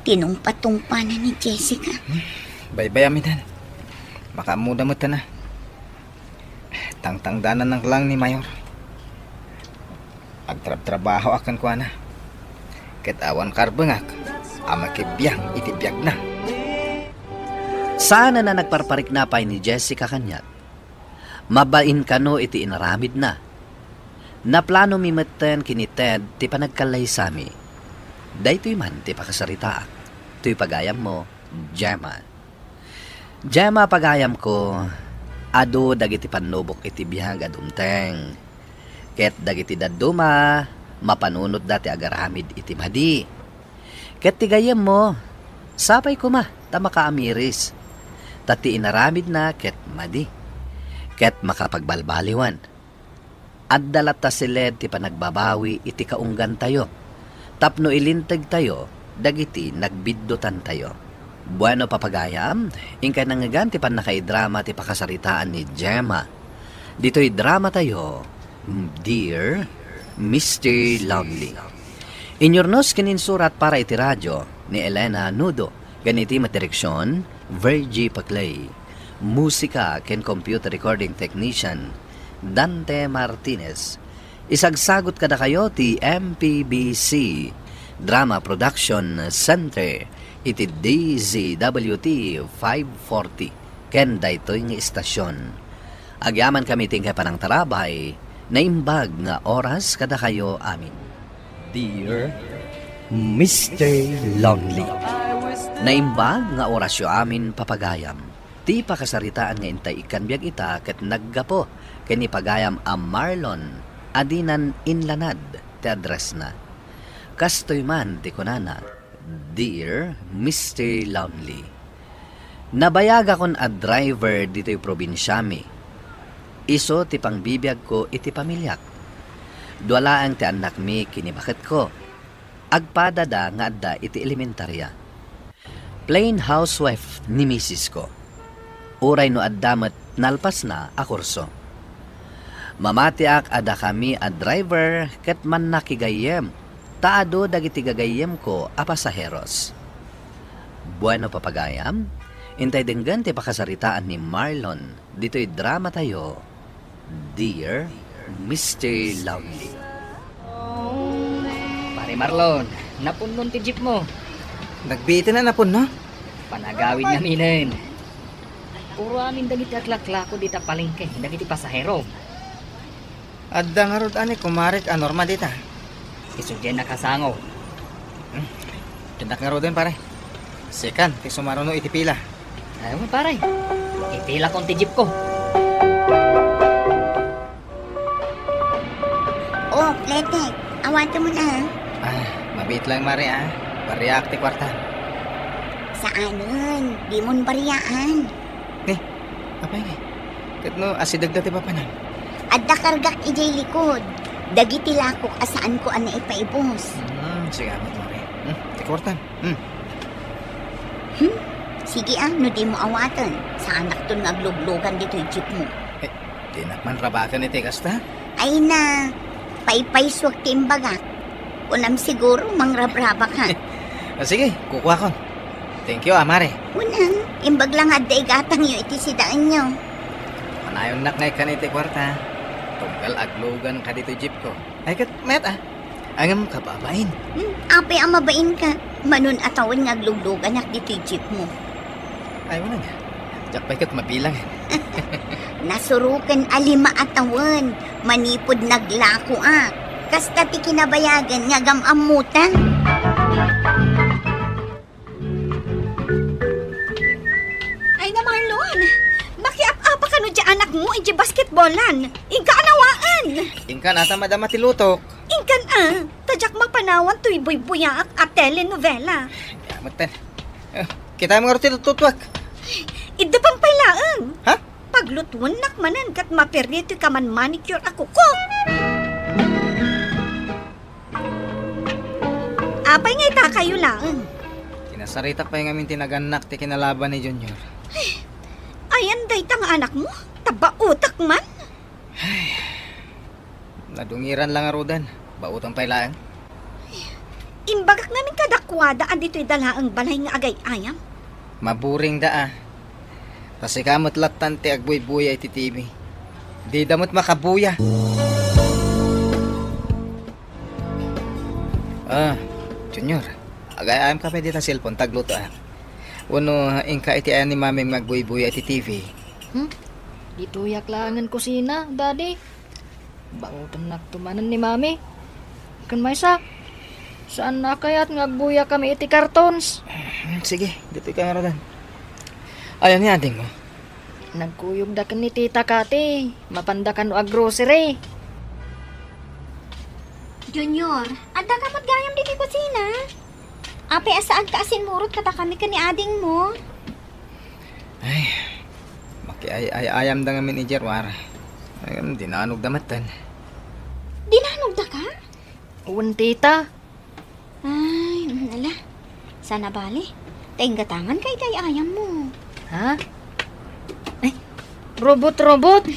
tinungpatungpana ni Jessica. Hmm, baybay-am itan. Makaammoda met na. Tangtangdanan lang ni Mayor. Agtrabtrabahoak kenkuana. Ket awan karbengak a makibiang iti biagna. Saan a nagparparikna pay ni Jessica kaniak. Mabain kano iti inaramidna. Naplanomi metten ken ni Ted ti panagkallaysami. Daytoy man ti pakasaritaak. Toy pagayammo, Gemma. Gemma, pagayamko, adu dagiti pannubok iti biag a dumteng. Ket dagiti dadduma, mapanunotda ti agaramid iti madi. Ket ti gayyemmo, sapay koma ta makaamiris, ta ti inaramidna ket madi, ket makapagbalbaliwen. Adda latta siled ti panagbabawi iti kaunggantayo tapno ilintegtayo dagiti nagbiddutantayo. Bueno, papagayam, inkay nangngegan ti pannakaidrama ti pakasaritaan ni Gemma. Ditoy dramatayo, Dear Mister Lonely. Inyurnos ken insurat para iti radio ni Elena Nudo, ken iti madireksion, Virgie Paclay. Musika ken computer recording technician, Dante Martinez. Isagsagut kadakayo ti M P B C Drama Production Center iti D Z W T five forty ken daytoy nga istasion. Agyamankami ti inkay panangtarabay, naimbag nga oras kadakayo amin. Dear Mister Lonely. Naimbag nga orasyo amin, papagayam. Ti pakasaritaan nga intay ikkan biag ita ket naggapu ken ni pagayam a Marlon a dinan inlanad ti addressna. Kastoy man ti kunana, Dear Mister Lonely. Nabayagakon a driver ditoy probinsiami. Isu ti pangbibiagko iti pamiliak. Dua laeng ti annakmi ken ni baketko. Agpadada nga adda iti elementaria. Plain housewife ni misisko. Uray no adda met nalpasna a kurso. Mamatiak a dakami a driver ket mannakigayyem, ta adu dagiti gagayyemko a pasaheros. Bueno, papagayam, intay denggen ti pakasaritaan ni Marlon ditoy dramatayo, Dear Mister Lonely. Pare Marlon, napunnon ti jeep mo. Nagbiiten a napunno? Panagawid naminen. Puro amin dagiti aglaklako dita palengke, dagiti pasahero. Adda ngarud a ni kumarek a Norma dita. Isu diay nakasango. Hmm. Dinak ngaruden, pare. Sikan ti sumaruno iti pila. Ay, mo, pare. Ipilakon ti jeep ko. Oh, Letek, awatem na. Ah, mabiit lang, Mare, ah. Bariak ti kuarta. Saanen, di mon bariaan. Ni, apay ni? Ket no asideg dati papanam? Adda kargak idiay likod. Dagiti lakok a saanko a naipaibus. Hmm, sige, amat, Mare. Hmm, ti kuartan. Hmm. Hmm? Sige a, no dimo awaten, saanakton nga agluglugan ditoy jeepmo. Eh, dinak man rabaken iti kasta? Ay na, paypaysuak ti imbagak. Kunam siguro, mangrabrabak, ha? Ah, sige, kukuakon. Thank you, a, mare. Kunam, imbag la nga adda igatangyo iti sidaenyo. Manayonnak nga ikkan iti kuarta. Tunggal aglugan ka ditoy jeepko. Ay, ket mayat, a. Ngem kababain. Hmm, apay a mabainka? Mano a tawen nga aglugluganak ditoy jeepmo. Ay, wala nga. Diak pay ket mabilang. Nasuroken a lima a tawen manipud naglakoak. Kasta ti kinabayagan nga agam-ammotan. Ay na, Marlon! Makiap-apa kano di anakmo iti basketballan. Inka a nawaen! Inka nata madama ti lutok. Inkan a, ta diak mapanawan toy buybuyaak a telenovela. Yamutan. Eh, kita mo nga ti lututuak. Idda pang pay laeng. Ha? Paglutuennak manen ket maperritoy ka man manicure a kuko. Apay nga itakayo laeng? Kinasaritak pay ngamin ti nagannak ti kinalaban ni Junior. Ayan dayta nga anakmo? Tabaotak man? Nadungiran lang a rudan. Baotan pay laeng. Imbagak ngamin kadakuada a ditoy da laeng balay nga agay-ayam. Maburing da a. Ta sika met lattan ti agbuybuya iti T V. Dida met makabuya. Ah, Junior, agay-ayam ka pay dita cellphone, tagluto a. Wenno, inka iti ayan ni Mamim nga agbuybuya iti T V. Hmm? Ditoyak laengen kusina, Daddy. Baotennakto manen ni Mami. Ken maysa, saanna kayat nga agbuyakami iti cartons? Hmm, sige, ditoy ka nga rudan. Ayan ni adingmo. Nagkuyogda ken ni Tita Kati. Mapanda kano a grocery. Junior, adda ka met gayam ditoy kusina? Apay a saanka a simmurot kadakami ken ni adingmo? Ay, makiay-ay-ayamda ngamin idiay ruar. Ay, dinanogda metten. Dinanogda ka? Wen, tita. Ay, mm, ala. Saan a bale? Ta inggatangan ka iti ay-ayammo. Ha? Ay, robot-robot?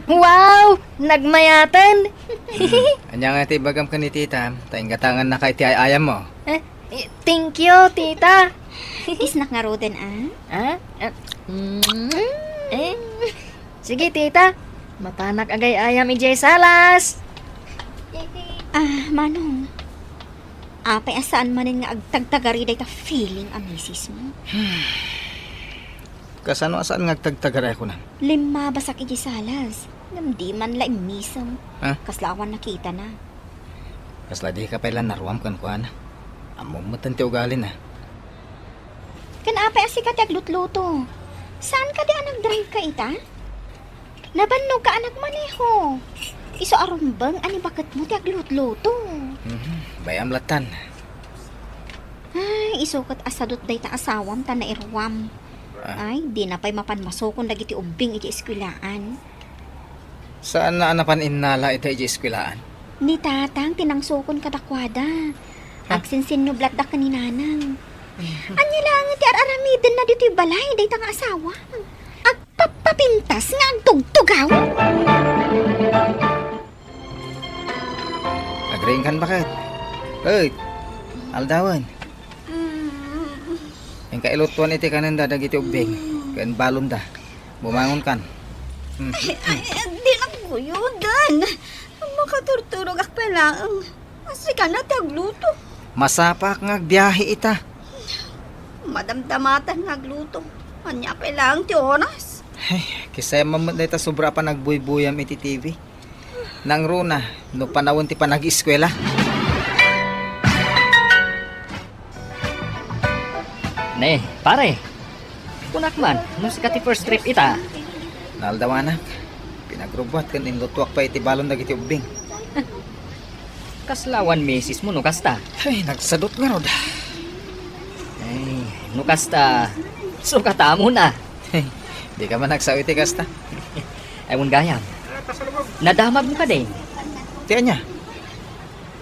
Wow! Nagmayaten! Hmm. Ania nga ti ibagam ken ni tita, ta inggatangan na ka iti ay-ayammo. Eh, eh, thank you, tita. Isnak nga ruden, ah? Ah? Ah, mm, eh? Sige, tita. Mapanak agay-ayam idiay salas. Ah, Manong. Apay a saan manen nga agtagtagari dayta feeling a misismo? Kasano a saan nga agtagtagari a kunam? Limmabasak idiay salas. Ngem di man la immisem. Ah? Kasla awan nakitana. Kasla di ka pay la naruam kenkuana. Ammom metten ti ugalina. Ken apay a sika ti aglutluto? Saan kadi a nagdrive ka ita? Nabannog ka a nagmaneho. Isu a rumbeng a ni baketmo ti aglutluto. Mhm, bay-am lattan. Ay, isu ket a sadut dayta asawam ta nairuam. Ah. Ay, dina pay mapan masukon dagiti ubbing iti eskuelaan. Saanna a napan innala ita idiay eskuelaan? Ni tatang ti nangsukon kadakuada. Ha? Agsinsinnublatda ken ni nanang. Ania laengen ti ar-aramidenna ditoy balay dayta nga asawa? Agpappapintas nga agtugtugaw? Agriingkan baket. Ket, aldawen. Inka ilutuan iti kanenda dagiti ubbing ken balonda. Bumangonkan. Hmm. Ay, ay, ay, di nagguyodan. Makaturturog ak pay laeng. Sika na ti agluto. Masapak nga agbiahe ita. Madamdamatan nga agluto. Ania pay laeng ti oras? Ay, kisayam met dayta sobra a panagbuybuyam iti T V. Nangruna, no panawen ti panag-eskuela. Ne, pare. Kunak man, no sika ti first trip ita. Naaldawanak. Pinagrubbuat ken inlutuak pay iti balon dagiti ubbing. Kasla awan misis mo no kasta? Ay, nagsadut ngarud. Ay, no kasta, sukatamo na. Di ka man nagsao iti kasta. Ay, wen gayam. Nadamag mo kadi? Ti ania?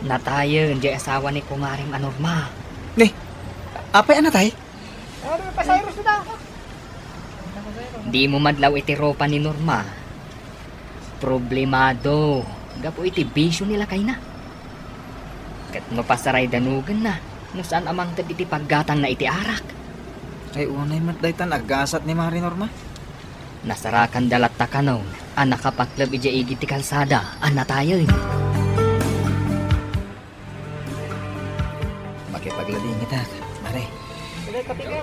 Natayen di asawa ni kumarem a Norma. Ni, apay a natay? Ano, may pasahero sila? Dimo madlaw iti rupa ni Norma. Problemado gapu iti bisio ni lakayna. Ket no pasaray danugenna, no saan a mangted iti paggatangna iti arak. Ay, unay met daytan aggasat ni Mari Norma. Nasarakanda latta kanon a nakapakleb idiay igid ti kalsada a natayen. Makipagladingitak, Mari.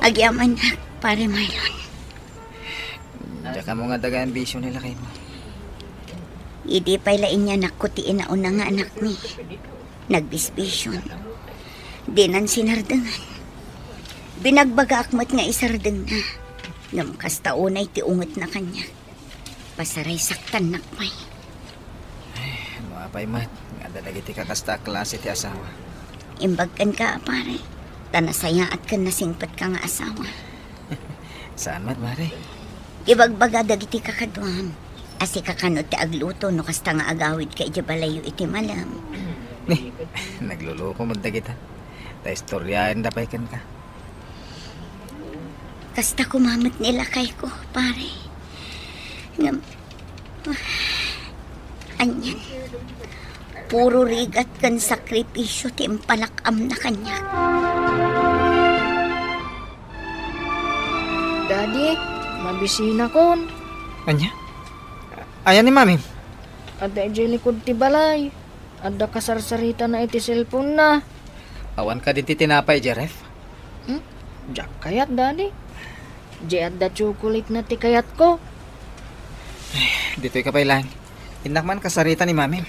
Agyamanak, Pare Marlon. Diak ammo nga adda gayam bisio ni lakaymo. Idi pay la inyanakko ti inauna nga anakmi, nagbisbision. Dinan sinardengan. Binagbagaak met nga isardengna. Ngem kasta unay ti ungetna kaniak. Pasaray saktannak pay. Ay, no apay met nga adda dagiti kakasta a klase ti asawa. Imbag kenka a pare, ta nasayaat ken nasingpetka nga asawa. Saan met, Mari? Ibagbaga dagiti kakaduam a sika kano ti agluto no kasta nga agawidka idiay balayyo iti malem. Ni, nagluluko met dagita. Ta istoriaenda pay kenka. Kasta koma met ni lakayko, pare. Ngem, anian, puro rigat ken sakripisio ti impalak-amna kaniak. Daddy, mabisinakon. Ania? Ayan ni Mami? Adda idiay likud ti balay. Adda kasarsaritana iti cellphone-na. Awan kadi ti tinapay, Jeref? Hmm? Diak kayat, Daddy. Diay adda chocolate-na ti kayatko. Ditoy ka pay laeng. Innak man kasarita ni Mami.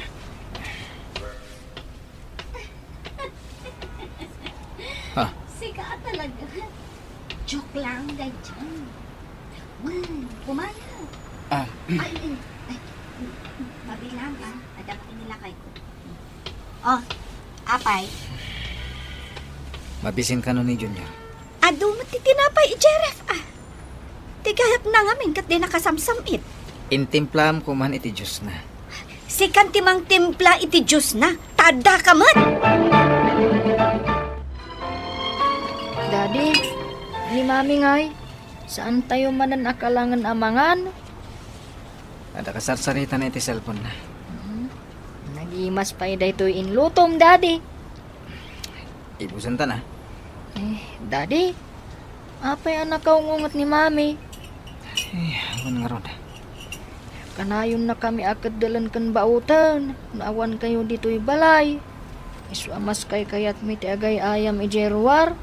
Ha? Sika talaga. Joke lang, daydiay. Hmm, kumain. Ah. Ay, ay, ay. Mabilang, ah. Adda pa kinilakay ko. Oh, apay. Mabisin kano ni Junior? Adu met ti tinapay, Jeref, ah. Ti kayatna ngamin ket di nakasamsam-it. Intimplaam koman iti juice-na. Sikan ti mangtimpla iti juice-na, ta addaka met. Daddy, ni Mami ngay, saan tayo manen a kalangen a mangan? Adda kasarsaritana iti cellphone-na. Hmm. Nagimas pay daytoy inlutom, Daddy. Ibusenta na. Eh, Daddy, apay a nakaungunget ni Mami? Eh, awan ngarud. Kanayonnakami a keddelen ken baoten no awankayo ditoy balay. Isu a maskaykayatmi ti agay-ayam idiay ruar.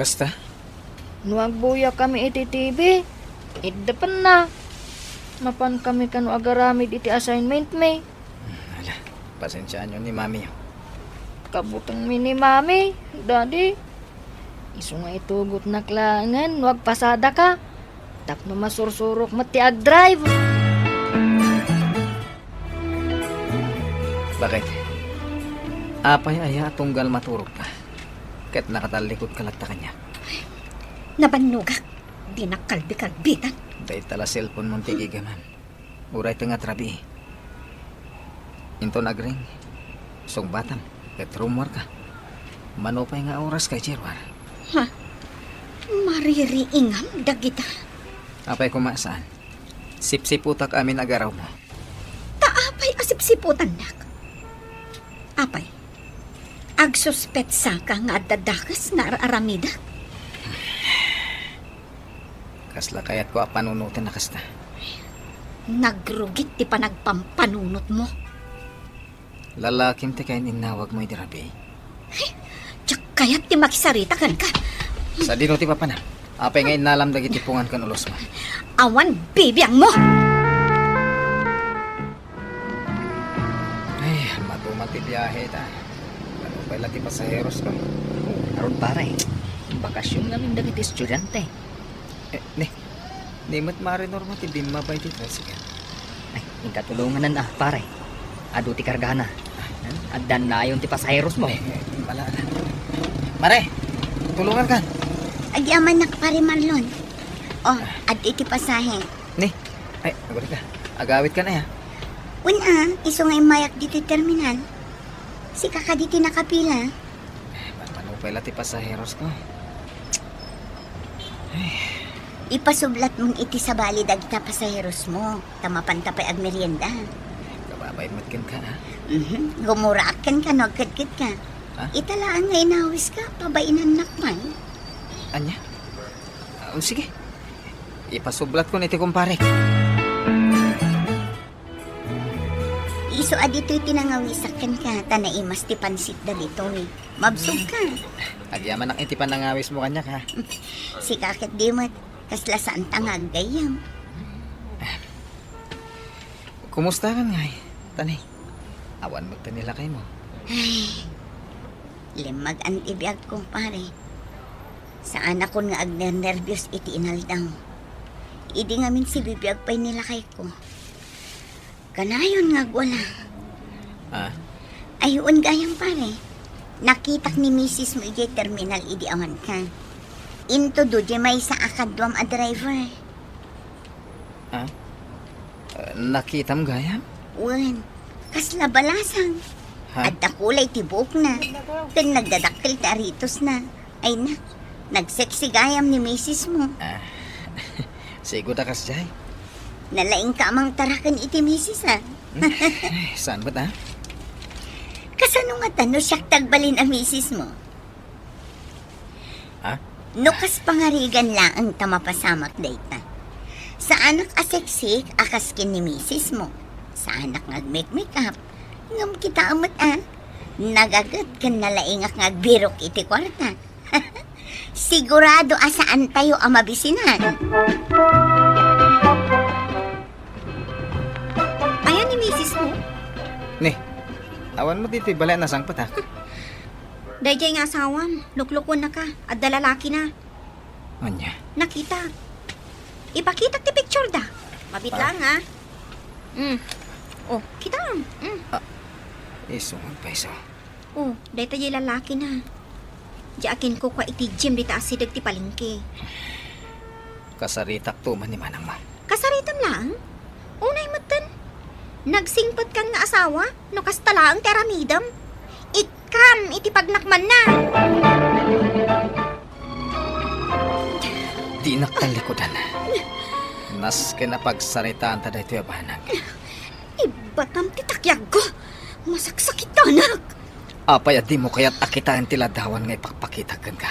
Kasta? No agbuyakami iti T V, iddepenna. Mapankami kano agaramid iti assignment-mi. Hmm, ala, pasensiaanyo ni Mami, oh. Kabutengmi ni Mami, Daddy. Isu nga itugotnak laengen no agpasadaka. Tapno masursurok met ti agdrive. Bakit? Apay aya a tunggal maturogka? Ket nakatallikudka latta kaniak. Nabannogak. Dinak kalbikalbitan. Dayta la cellphone-mon ti gigamam. Uray tengnga ti rabii. Inton agring, sungbatam, ket rummuarka. Mano pay nga oras kay Gerwar? Ha? Maririingam dagita? Apay koma saan? Sipsiputak amin agarawmo. Ta apay a sipsiputannak? Apay, agsuspetsaka nga adda dakes nga ar-aramidak? Kasla kayatko a panunoten a kasta. Nagrugit ti panagpampanunotmo. Lalakim ti kaininnawagmo idi rabii. Diak kayat ti makisarita kenka. Sadino ti papanam? Apay nga innalam dagiti pungan ken ulosmo? Awan bibiangmo! Ay, matuman ti biahe ta. Ano pay la ti pasaheros ko? Ngarud, pare, bakasyon ngamin dagiti estudiante. Eh, ni, ni met Mare Norma ti bimmaba iti tricycle. Ay, inka tulonganan a, pare. Adu ti kargana. Addan nayon ti pasaheros mo. Eh, eh, wala na. Mare, tulongan kan. Agyamanak, Pare Marlon. Oh, adda iti pasahe. Ni, ay, agurika. Agawid ka na ya. Wen a, isu nga immayak ditoy terminal. Sika kadi ti nakapila. Eh, mano pay la ti pasaheros ko? Ipasublatmon iti sabali dagita pasaherosmo, ta mapanta pay agmerienda. Kababay met kenka, ha? Mhm. Gumuraak kenka no agkedkedka. Ha? Ita laeng nga inawiska, pabainannak pay. Ania? Ah, sige. Ipasublatkon iti kumparek. Isu a ditoy ti nangawisak kenka, ta naimas ti pansit dagitoy. Mabsogka. Agyamanak iti panangawismo kaniak, ha? Sika ket di met, kasla saanta nga aggayyem. Kumusta kan ngay, Tanay? Awan met ti nilakaymo. Ay, limmagan ti biagko, pare. Saanakon nga agnernerbios iti inaldaw. Idi ngamin sibibiag pay nilakayko. Kanayon nga agwala. Ah? Ay, wen gayam, pare. Nakitak ni misismo idiay terminal idi awanka. Intudo diay maysa a kaduam a driver. Ah? Ah, nakitam gayam? Wen, kasla balasang. Ha? Adda kulay ti buokna. Ken nagdadakkel ti aritosna. Ay na, nagsexy gayam ni misismo. Ah, sigud a kasdiay. Nalaingka a mangtaraken iti misis, a. Hmm? Ay, saan met, a? Kasano ngata no siak ti agbalin a misismo? Ha? No kas pangarigan laeng ta mapasamak dayta. Saanak a sexy a kas ken ni misismo. Saanak nga agmekmekap. Ngem kitaem met, a. Nagaget ken nalaingak nga agbirok iti kuarta. Sigurado a saantayo a mabisinan. Ayan ni misismo? Ni, awan met ditoy balay a nasangpetak. Daydiay nga asawam, luklukuennaka, adda lalakina. Ania? Nakitak. Ipakitak ti picture da. Mabiit laeng, a. Mm. Oh, kitam. Mm. Ah, isu nga agpayso. Oh, dayta diay lalakina. Diay akinkukua iti gym dita asideg ti palengke. Kasaritakto man ni manangmo. Kasaritam laeng? Unay metten. Nagsingpetkan nga asawa, no kasta laeng ti aramidem. Ikkam iti pagnakmanna. Dinak tallikudan. Nasken a pagsaritaanta daytoy a banag. Ibbatam ti takiagko. Masaksakitanak. Apay a dimo kayat a kitaen ti ladawan nga ipakpakitak kenka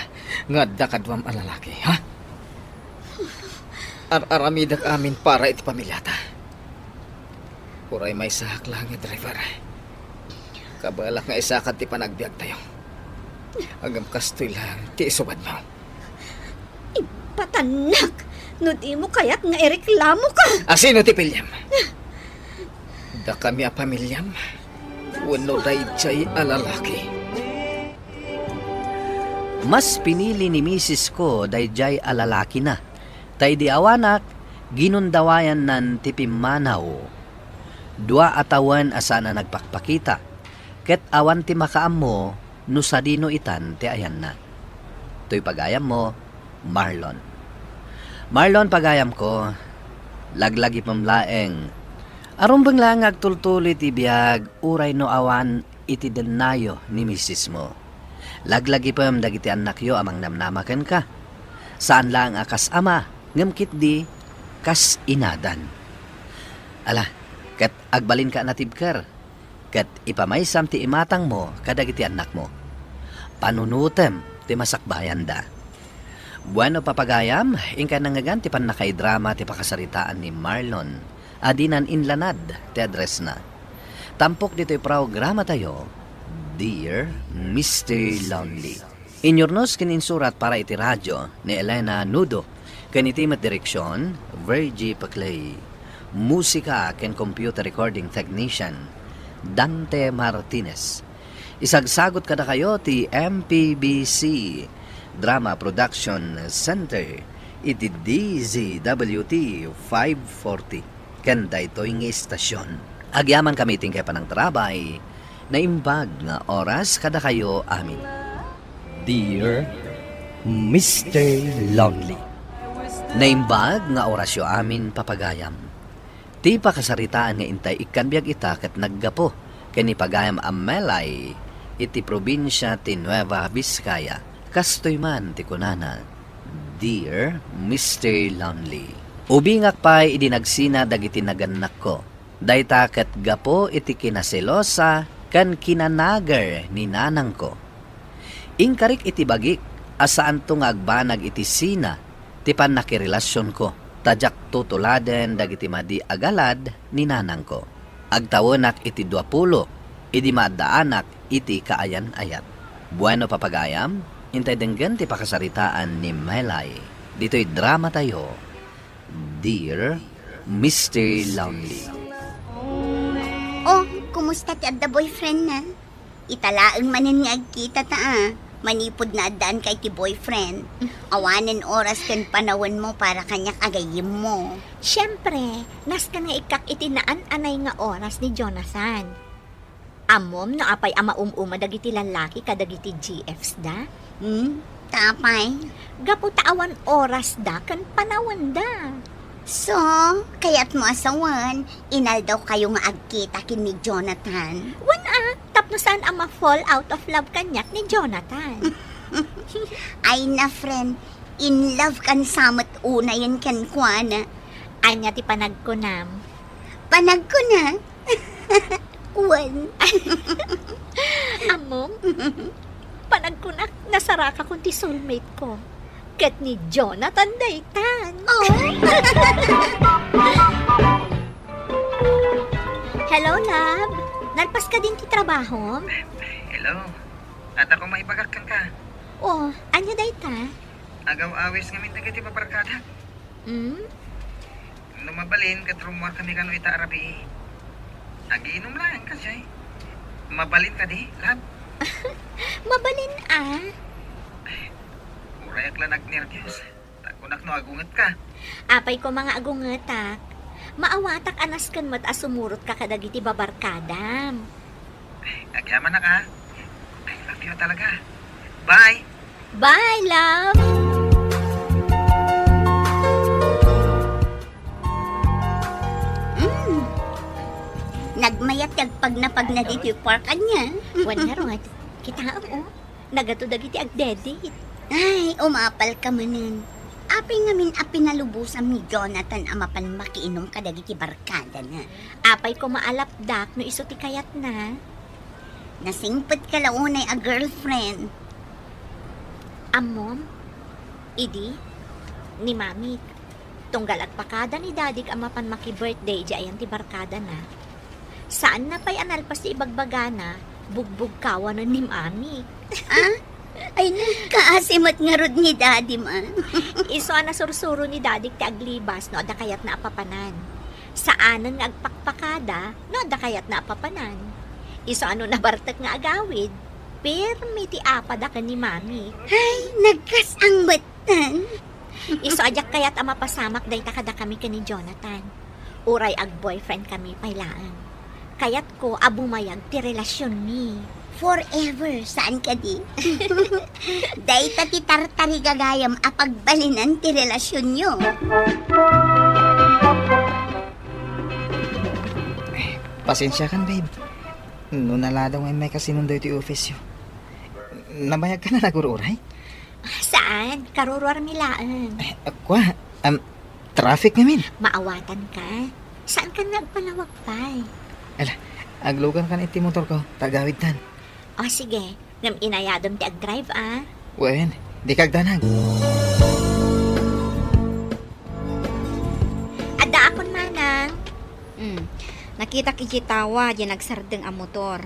nga adda kaduam a lalaki, ha? Ar-aramidek amin para iti pamiliata. Uray maysaak laeng nga driver. Kabalak nga isakad ti panagbiagtayo. Ngem kastoy laeng ti isubadmo. Ipatannak no dimo kayat nga ireklamoka. A, sino ti piliem? Dakami a pamiliam wenno daydiay a lalaki? Mas pinili ni misisko daydiay a lalakina, ta idi awanak, ginundawayannan ti pimmanaw. Dua a tawen a saan a nagpakpakita, ket awan ti makaammo no sadino itan ti ayanna. Toy pagayammo, Marlon. Marlon, pagayamko, laglagipem laeng. Arumbeng laeng nga agtultuloy ti biag uray no awan iti dennayo ni misismo. Laglagipem dagiti annakyo a mangnamnama kenka. Saan laeng a kas ama, ngem ketdi kas inadan. Ala, ket agbalinka a natibker, ket ipamaysam ti imatangmo kadagiti annakmo. Panunotem ti masakbayanda. Bueno, papagayam, inkay nangngegan ti pannakaidrama ti pakasaritaan ni Marlon a dinan inlanad ti addressna. Tampok ditoy programatayo, Dear Mister Lonely. Inyurnos ken insurat para iti radio ni Elena Nudo, ken iti met direksion, Virgie Paclay. Musika ken computer recording technician, Dante Martinez. Isagsagut kadakayo ti M P B C Drama Production Center iti D Z W T five forty. Ken daytoy nga istasion. Agyamankami iti inkay panangtarabay, naimbag nga oras kadakayo amin. Dear Mister Lonely. Naimbag nga orasyo amin, papagayam. Ti pakasaritaan nga intay ikkan biag ita ket naggapu ken ni pagayam a Melay iti probinsia ti Nueva Vizcaya. Kastoy man ti kunana, Dear Mister Lonely, ubingak pay idi nagsina dagiti nagannakko. Dayta ket gapu iti kinaselosa ken kinanager ni nanangko. Inkarik iti bagik a saanto nga agbanag iti sina ti pannakirelasionko, ta diak tutuladen dagiti madi a galad ni nanangko. Agtawenak iti duapulo idi maaddaanak iti kaayan-ayat. Bueno, papagayam, intay denggen ti pakasaritaan ni Melay ditoy dramatayo, Dear Mister Lonely. Oh, kumusta ti adda boyfriend na? Ita laeng manen nga agkita ta, a. Manipud naaddaanka iti boyfriend, awanen oras ken panawenmo para kaniak a gayyemmo. Siempre, nasken nga ikkak iti naan-anay nga oras ni Jonathan. Ammom no apay a maum-uma dagiti lallaki kadagiti G Fs da? Hmm? Ta apay? Gapu ta awan oras da ken panawen da. So, kayatmo a sawen, inaldaw kayo nga agkita ken ni Jonathan? Wen a, tapno saan a ma-fall out of love kaniak ni Jonathan. Ay na, friend, in love kan sa met unayen kenkuana. Ania ti panagkunam? Panagkuna? Wen. Ammom? Panagkunak, nasarakakon ti soulmate ko. Ket ni Jonathan daytan. Oh. Hello, love. Nalpas ka din ti trabahom? Hello. Adda ko maibagak kenka. Oh, ania dayta? Agaw-awis ngamin dagiti babarkada. Hmm? No mabalin, ket rummuarkami kano ita a rabii. Agiinum laeng kadiay. Mabalin kadi, love? Mabalin a. Uray ak la nagnerbios. Ta kunak no agungetka. Apay koma nga agungetak? Maawatak a nasken met a sumurotka kadagiti babarkadam. Agyamanak a. I love you talaga. Bye! Bye, love! Mm. Nagmayat ti agpagnapagna ditoy park ania. Wen ngarud, kitaem, oh. Nagadu dagiti agdedit. Ay, umapal ka manen. Apay ngamin a pinalubosam ni Jonathan a mapan makiinum kadagiti barkadana? Apay koma a lapdak no isu ti kayatna? Nasingpet ka la unay a girlfriend. Ammom, idi, ni Mamik, tunggal agpakada ni Dadik a mapan maki-birthday idiay ayan ti barkadana, saanna pay a nalpas ti ibagbagana, bugbugkawanen ni Mamik. Ah? Ay, nagkaasi met ngarud ni Daddy, ma. Isu a nasursuro ni Dadik ti aglibas no adda kayatna a papanan. Saanen nga agpakpakada no adda kayatna a papanan. Isu a no nabartek nga agawid, pirmi ti apada ken ni Mami. Ay, nagkas-ang met tan. Isu a diak kayat a mapasamak dayta kadakami ken ni Jonathan. Uray ag-boyfriend kami pay laeng. Kayatko a bumayag ti relasionmi. Forever, saan kadi? Dayta ti tartarigagayam a pagbalinan ti relasionyo. Pasensiakan, babe. No naladaw nga immay kasino daytoy office-yo. Nabayag ka na nagur-uray? Ah, saan? Karuruarmi laeng. Eh, kua, um, traffic ngamin. Maawatanka. Saankan nga agpalawag pay? Ala, aglugankan iti motorko, ta agawidtan. O, sige. Ngem inayadem ti agdrive, a? Wen, dika agdanag. Addaakon, manang. Hmm. Nakitak idiay tawa, diay nagsardeng a motor.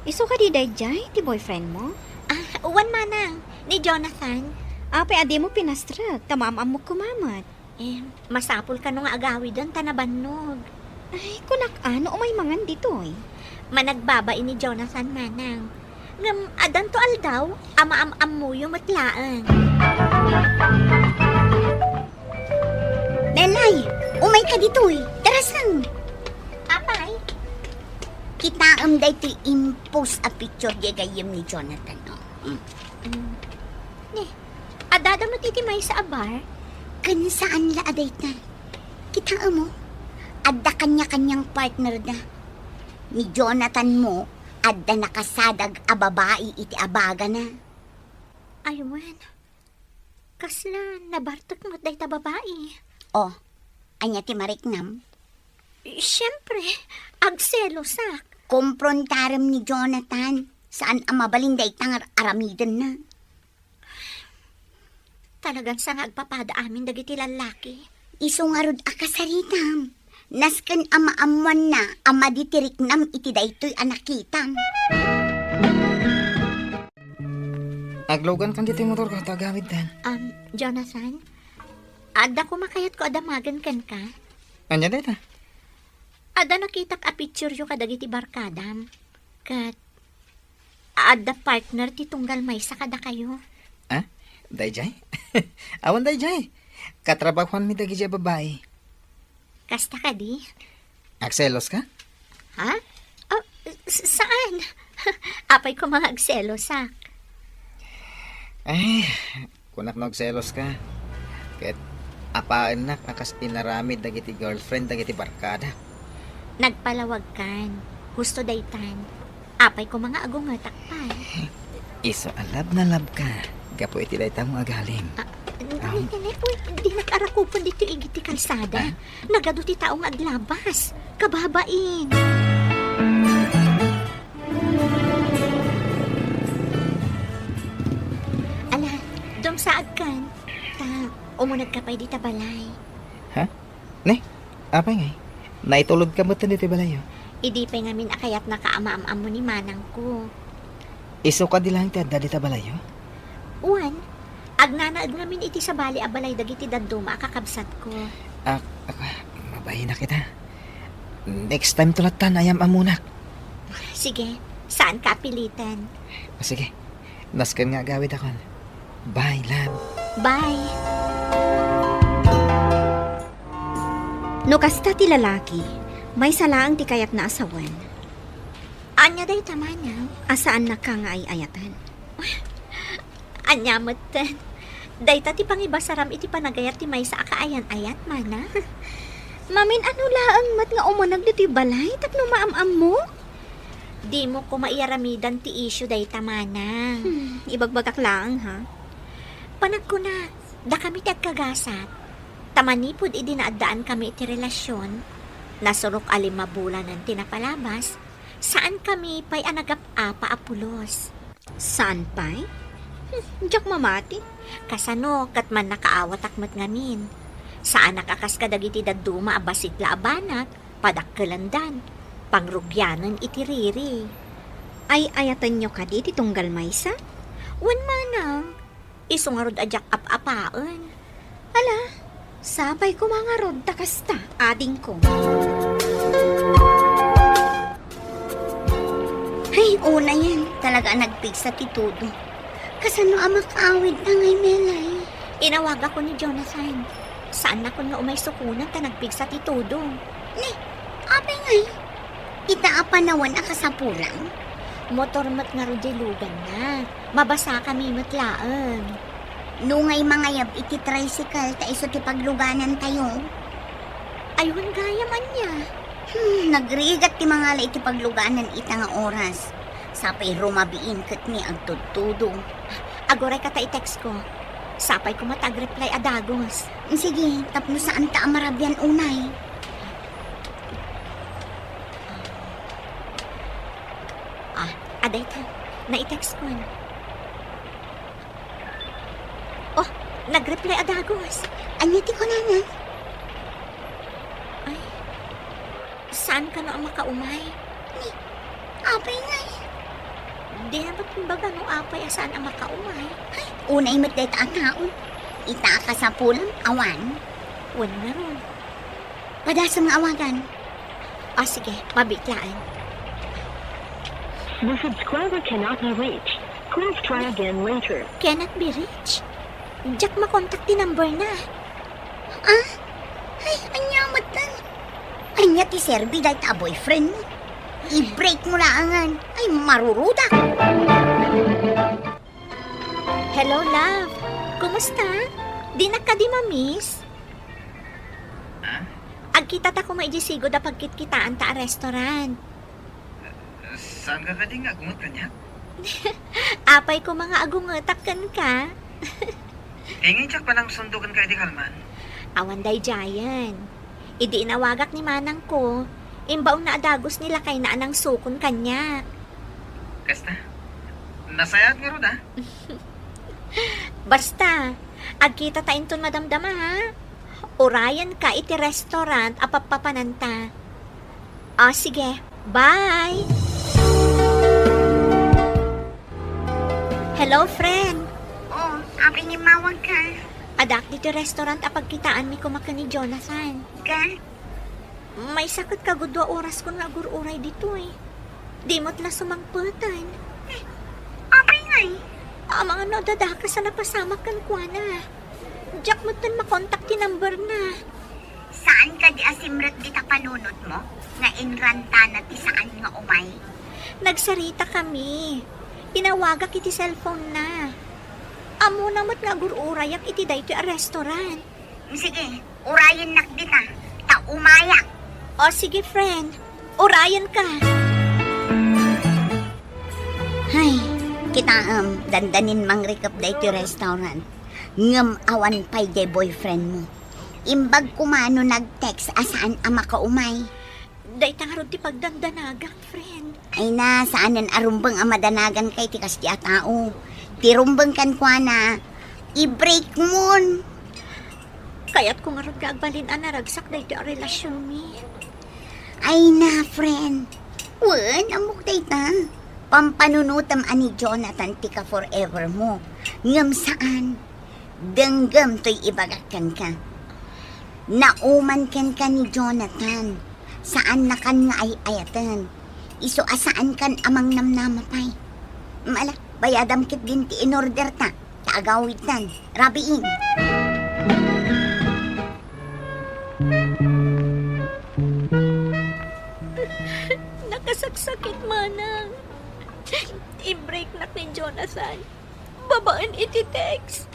Isu kadi daydiay ti boyfriendmo? Ah, wen, manang. Ni Jonathan. Apay a dimo pinastrek, ta maam-ammok koma met. Eh, masapul kano nga agawiden ta nabannog. Ay, kunak a, no umay mangan ditoy. Managbabai ni Jonathan, manang. Ngem addanto aldaw a maam-ammoyo met laeng. Belay, umayka ditoy. Darasang. Apay? Kitaem daytoy impost a picture diay gayyem ni Jonathan, oh. Mm. Mm. Ni, addada met iti maysa a bar? Ken saan la a dayta. Kitaem, oh. Adda kaniakaniang partner da. Ni Jonathan mo, adda nakasadag a babai iti abagana. Ay, wen. Kasla, nabartek met dayta babai. Oh, ania ti mariknam? Siempre, agselosak. Komprontarem ni Jonathan. Saan a mabalin dayta nga ar-aramidenna. Talagan sa nga agpapada amin dagiti lallaki. Isu ngarud a kasaritam. Nasken a maammoanna a madi ti riknam iti daytoy a nakitam. Aglugankan ditoy motorko ta agawidtan. Um, Jonathan, adda koma kayatko a damagen kenka. Ania dayta? Adda nakitak a pictureyo kadagiti barkadam. Ket adda partner ti tunggal maysa kadakayo. Ah? Dayjay? Awan dayjay. Katrabahoanmi dagiti a babai. Kasta kadi? Agseloska? Ha? Oh, s-, saan? Apay koma nga agselosak. Ay, kunak no agseloska. Ket apaennak a kas inaramid dagiti girlfriend dagiti barkada. Nagpalawagkan. Husto daytan. Apay koma nga agungetak pay. Isu a love na love ka gapu iti dayta nga agalem. Ah, n-, Am. Nene, uy, dinak arakupon ditoy igid ti kalsada. Ah? Nagadu ti tao nga aglabas. Kababain. Ala, dumsaagkan. Ta, umunegka pay dita balay. Ha? Ne? Apay ngay? Naitulodka met ditoy balayyo? Idi pay ngamin a kayatnaka a maam-ammo ni manangko. Isu kadi laeng ti adda dita balayyo? Wen, agnanaed ngamin iti sabali a balay dagiti dadduma a kakabsatko. Ah, ah, mabainakon ita. Next time to lattan, ayam-ammonak. Sige, saanka a piliten. Ah, sige. Nasken nga agawidakon. Bye, love. Bye. No kasta ti lalaki, maysa laeng ti kayatna a sawen. Ania dayta, manang? A saannaka nga ay-ayaten. Ania metten? Dayta ti pangibasaram iti panagayat ti maysa a kaayan-ayat, manang? Mamin-ano laeng met nga umuneg ditoy balay tapno maam-ammok? Dimo koma iyaramidan ti isyu dayta, manang. Hmm, ibagbagak laeng, ha? Panagkunak, dakami ti agkagasat. Ta manipud idi naaddaankami iti relasion, nasurok a lima bulanen ti napalabas, saankami pay a nagap-apa a pulos. Saan pay? Hmm, diak mamati. Kasano ket mannakaawatak met ngamin? Saanak a kas kadagiti dadduma a bassit la a banag, padakkelandan, pangrugianen iti riri. Ay-ayatenyo kadi ti tunggal maysa? Wen manang, isu ngarud a diak ap-apaen. Ala, sapay koma ngarud ta kasta, adingko. Hay, unayen, talaga a nagpigsa ti todo. Kasano a makaawidna ngay, Melay? Inawagakon ni Jonathan. Saannakon nga umay sukonen ta nagpigsa ti todo. Ni, apay ngay? Ita a panawen a kasapulan? Motor met ngarud diay luganna. Mabasakami met laeng. No ngay mangayab iti tricycle ta isu ti pagluganantayo? Ay, wen gayam ania? Hmm, nagrigat ti mangala iti pagluganan ita nga oras. Sapay rumabiin ket ni agtudtudo. Agurayka ta i-textko. Sapay koma ta agreply a dagus. Sige, tapno saanta a marabian unay. Ah, adayta. Nai-textkon. Oh, nagreply a dagus. Ania ti kunana? Ay, saan kano a makaumay? Ni, apay ngay? Dina met imbaga no apay a saan a makaumay. Ay, unay met dayta a tao. Ita a kasapulam, awan. Wen ngarud. Padasem nga awagan. Ah, sige, mabiit laeng. The subscriber cannot be reached. Please try again later. Cannot be reached? Diak makontak ti number na. Ah? Ay, ania metten? Ania ti serbi dayta a boyfriend mo? I-break mo laangan. Ay, marurudak. Hello, love. Kumusta? Dinak kadi ma-miss? Ah? Agkitata koma idiay sigud a pagkitkitaanta a restaurant. Saanka kadi nga agunget kaniak? Apay koma nga agungetak kenka? Di ngay diak panangsundo kenka idi kalman? Awan daydiayen. Idi inawagak ni manangko, imbaonna a dagus ni lakayna a nangsukon kaniak. Kasta? Nasayaat ngarud, a? Basta, agkitata inton madamdama, ha? Urayenka iti restaurant a pappapananta. O, sige. Bye! Hello, friend. O, apay nga immawagka? Addaak ditoy restaurant a pagkitaanmi koma ken ni Jonathan. Ket? Maysa ket kagudua oraskon nga agur-uray ditoy. Di met la sumangpeten. Eh, apay ngay? Amangan no adda dakes a napasamak kenkuana. Diak metten makontak ti numberna. Saan kadi a simrek dita panunotmo nga inrantana ti saan nga umay? Nagsaritakami. Inawagak iti cellphone-na. Ammona met nga agur-urayak iti daytoy a restaurant. Sige, urayennak dita, ta umayak. O sige, friend. Urayenka. Hay, kitaem, dandanin mangrikep daytoy restaurant. Ngem awan pay diay boyfriend mo. Imbag koma no nag-text a saan a makaumay. Dayta ngarud ti pagdandanagak, friend. Ay na, saanen a rumbeng a madanaganka iti kasdi a tao. Ti rumbeng kenkuana, i-break mon. Kayatko ngarud nga agbalin a naragsak daytoy a relasionmi. Ay na, friend. Wen, ammok dayta. Pampanunotem a ni Jonathan ti ka-forever mo. Ngem saan. Denggem toy ibagak kenka. Nauman kenka ni Jonathan. Saannakan nga ay-ayaten. Isu a saankan a mangnamnama pay. Mala, bayadam ketdin ti in-orderta. Ta agawidtan. Rabiin. Nakasaksakit, manang. I-breaknak ni Jonathan. Babaen iti text.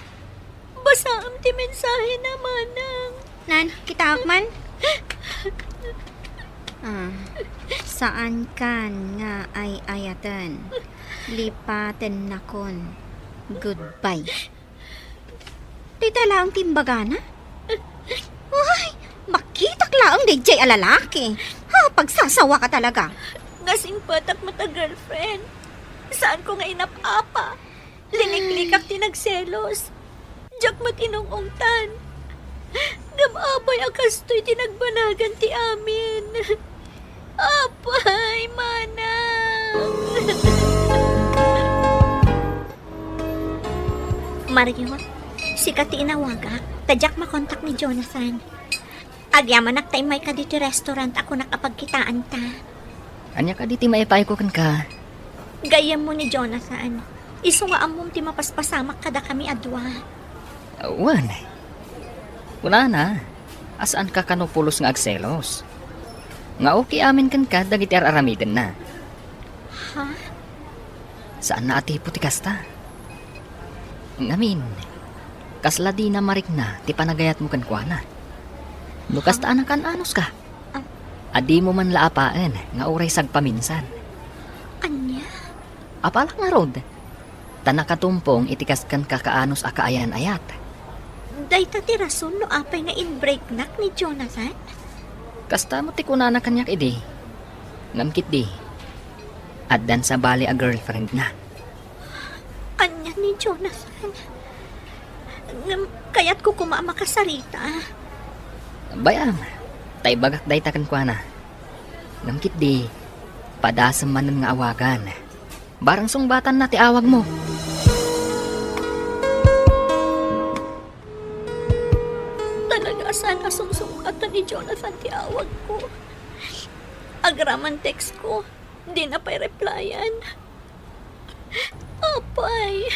Basaem ti mensahena, manang. Nan, kitaak man. Ah, saankan nga ay-ayaten. Lipatennakon. Goodbye. Dayta laeng ti imbagana? Ay, makitak laeng daydiay a lalaki. Ha, pagsasawaka talaga. Nasingpetak met a girlfriend. Saanko nga inap-apa. Liniklikak ti nagselos. Diak met inung-ungtan. Ngem apay a kastoy ti nagbanagan ti amin. Apay, manang! Mario, sika ti inawagak, ta diak makontak ni Jonathan. Agyamanak ta immayka ditoy restaurant a kunak a pagkitaanta. Ania kadi ti maipayko kenka? Gayyemmo ni Jonathan. Isu nga ammom ti mapaspasamak kadakami a dua. Wen. Kunana, a saanka kano pulos nga agselos. Nga okay amin kenka dagiti ar-aramidenna. Ha? Saanna a tipo ti kasta. Ngamin, kasla dina marikna ti panagayatmo kenkuana. No kasta a nakan-anuska, a dimo man la apaen nga uray sagpaminsan. Ania? Apalak ngarud, ta nakatumpong iti kas-, kankakaanus a kaayan-ayat. Dayta ti rason no apay nga inbreaknak ni Jonathan? Kasta met ti kunana kaniak idi. Ngem ketdi, addan sabali a girlfriendna. Ania ni Jonathan? Ngem kayatko koma a makasarita. Bay-am, ta ibagak dayta kenkuana. Ngem ketdi, padasem manen nga awagan. Barang sungbatanna ti awagmo. Talaga a saan a sungsungbatan ni Jonathan ti awagko. Agraman textko, dina pay replyan. Apay,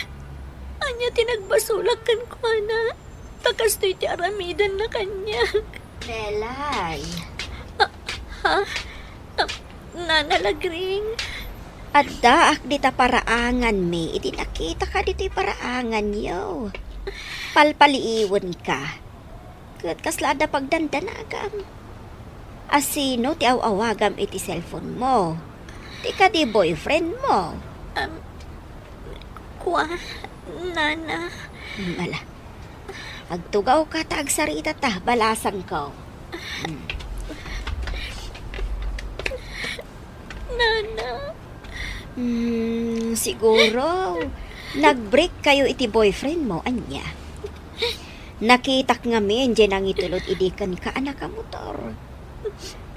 ania ti nagbasolak kenkuana? Ta kastoy ti aramidenna kaniak. Belay. Ah, ha? Ah, Nana Lagring? Addaak dita paraanganmi idi nakitaka ditoy paraanganyo. Palpaliiwenka. Ket kasla adda pagdandanagam? A sino ti aw-awagam iti cellphone mo? Ti kadi boyfriend mo? Am, kua, Nana. Hmm, ala. Agtugawka ta agsarita ta, balasangko. Hmm. Nana. Hmm, siguro, nag-break kayo iti boyfriend mo, ania? Nakitak ngamin, diay nangitulod idi kenka a nakamotor.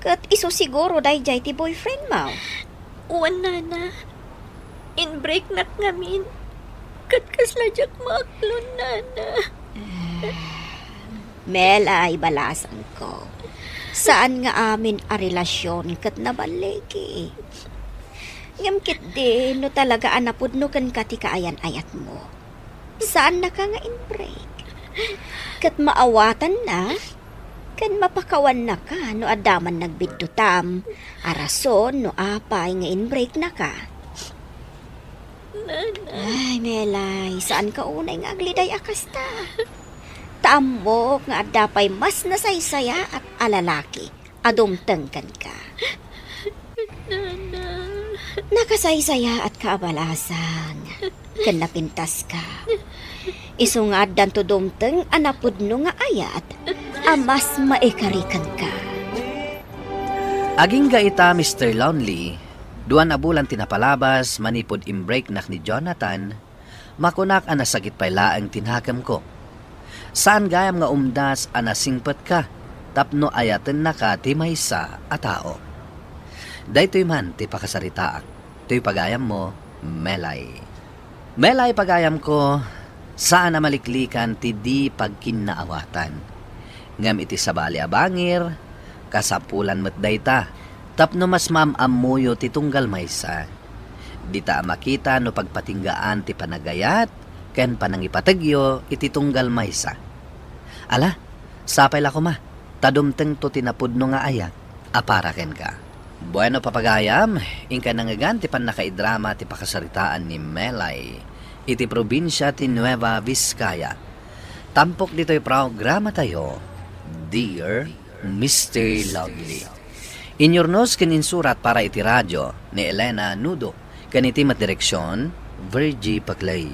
Ket isu siguro daydiay ti boyfriend mo. Wen, Nana. In-breaknak ngamin. Ket kasla diak maaklon, Nana. Melay, balasangko. Saan nga amin a relasyon ket naballigi. Ngem ketdi, no talaga a napudno kenka ti kaayan-ayatmo, saannaka nga in-break. Ket maawatanna, ken mapakawannaka no adda man nagbiddutam a rason no apay nga in-breaknaka. Nana. Ay, Melay, saanka unay nga agliday a kasta. Ta ammok nga adda pay mas nasaysayaat a lalaki a dumteng kenka. Nana. Nakasaysayaatka a balasang, ken napintaska. Isu nga addanto dumteng a napudno nga ayat a mas maikari kenka. Agingga ita, Mister Lonely, dua a bulan ti napalabas manipud in-breaknak ni Jonathan, makunak a nasakit pay laeng ti nakemko. Saan gayam nga umdas a nasingpetka tapno ayatennaka ti maysa a tao. Daytoy man ti pakasaritaak. Toy pagayammo, Melay. Melay, pagayamko, saan a maliklikan ti di pagkinnaawatan. Ngem iti sabali a bangir, kasapulan met dayta, tapno mas maam-ammoyo ti tunggal maysa. Dita a makita no pagpatinggaan ti panagayat ken panangipategyo iti tunggal maysa. Ala, sapay la koma, ta dumtengto ti napudno nga ayat a para kenka. Bueno, papagayam, inka nangngegan ti pannakaidrama ti pakasaritaan ni Melay iti probinsia ti Nueva Vizcaya. Tampok ditoy programatayo, Dear Mister Lovely. Inyurnos ken insurat para iti radio ni Elena Nudo, ken iti met direksion, Virgie Paclay.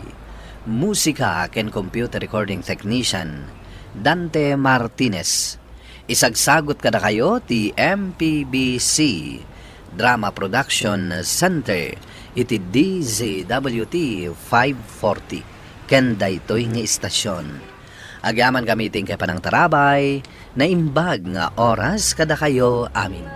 Musika ken computer recording technician, Dante Martinez. Isagsagut kadakayo ti M P B C Drama Production Center iti D Z W T five forty ken daytoy nga istasyon. Agyamankami iti inkay panangtarabay, naimbag nga oras kadakayo amin.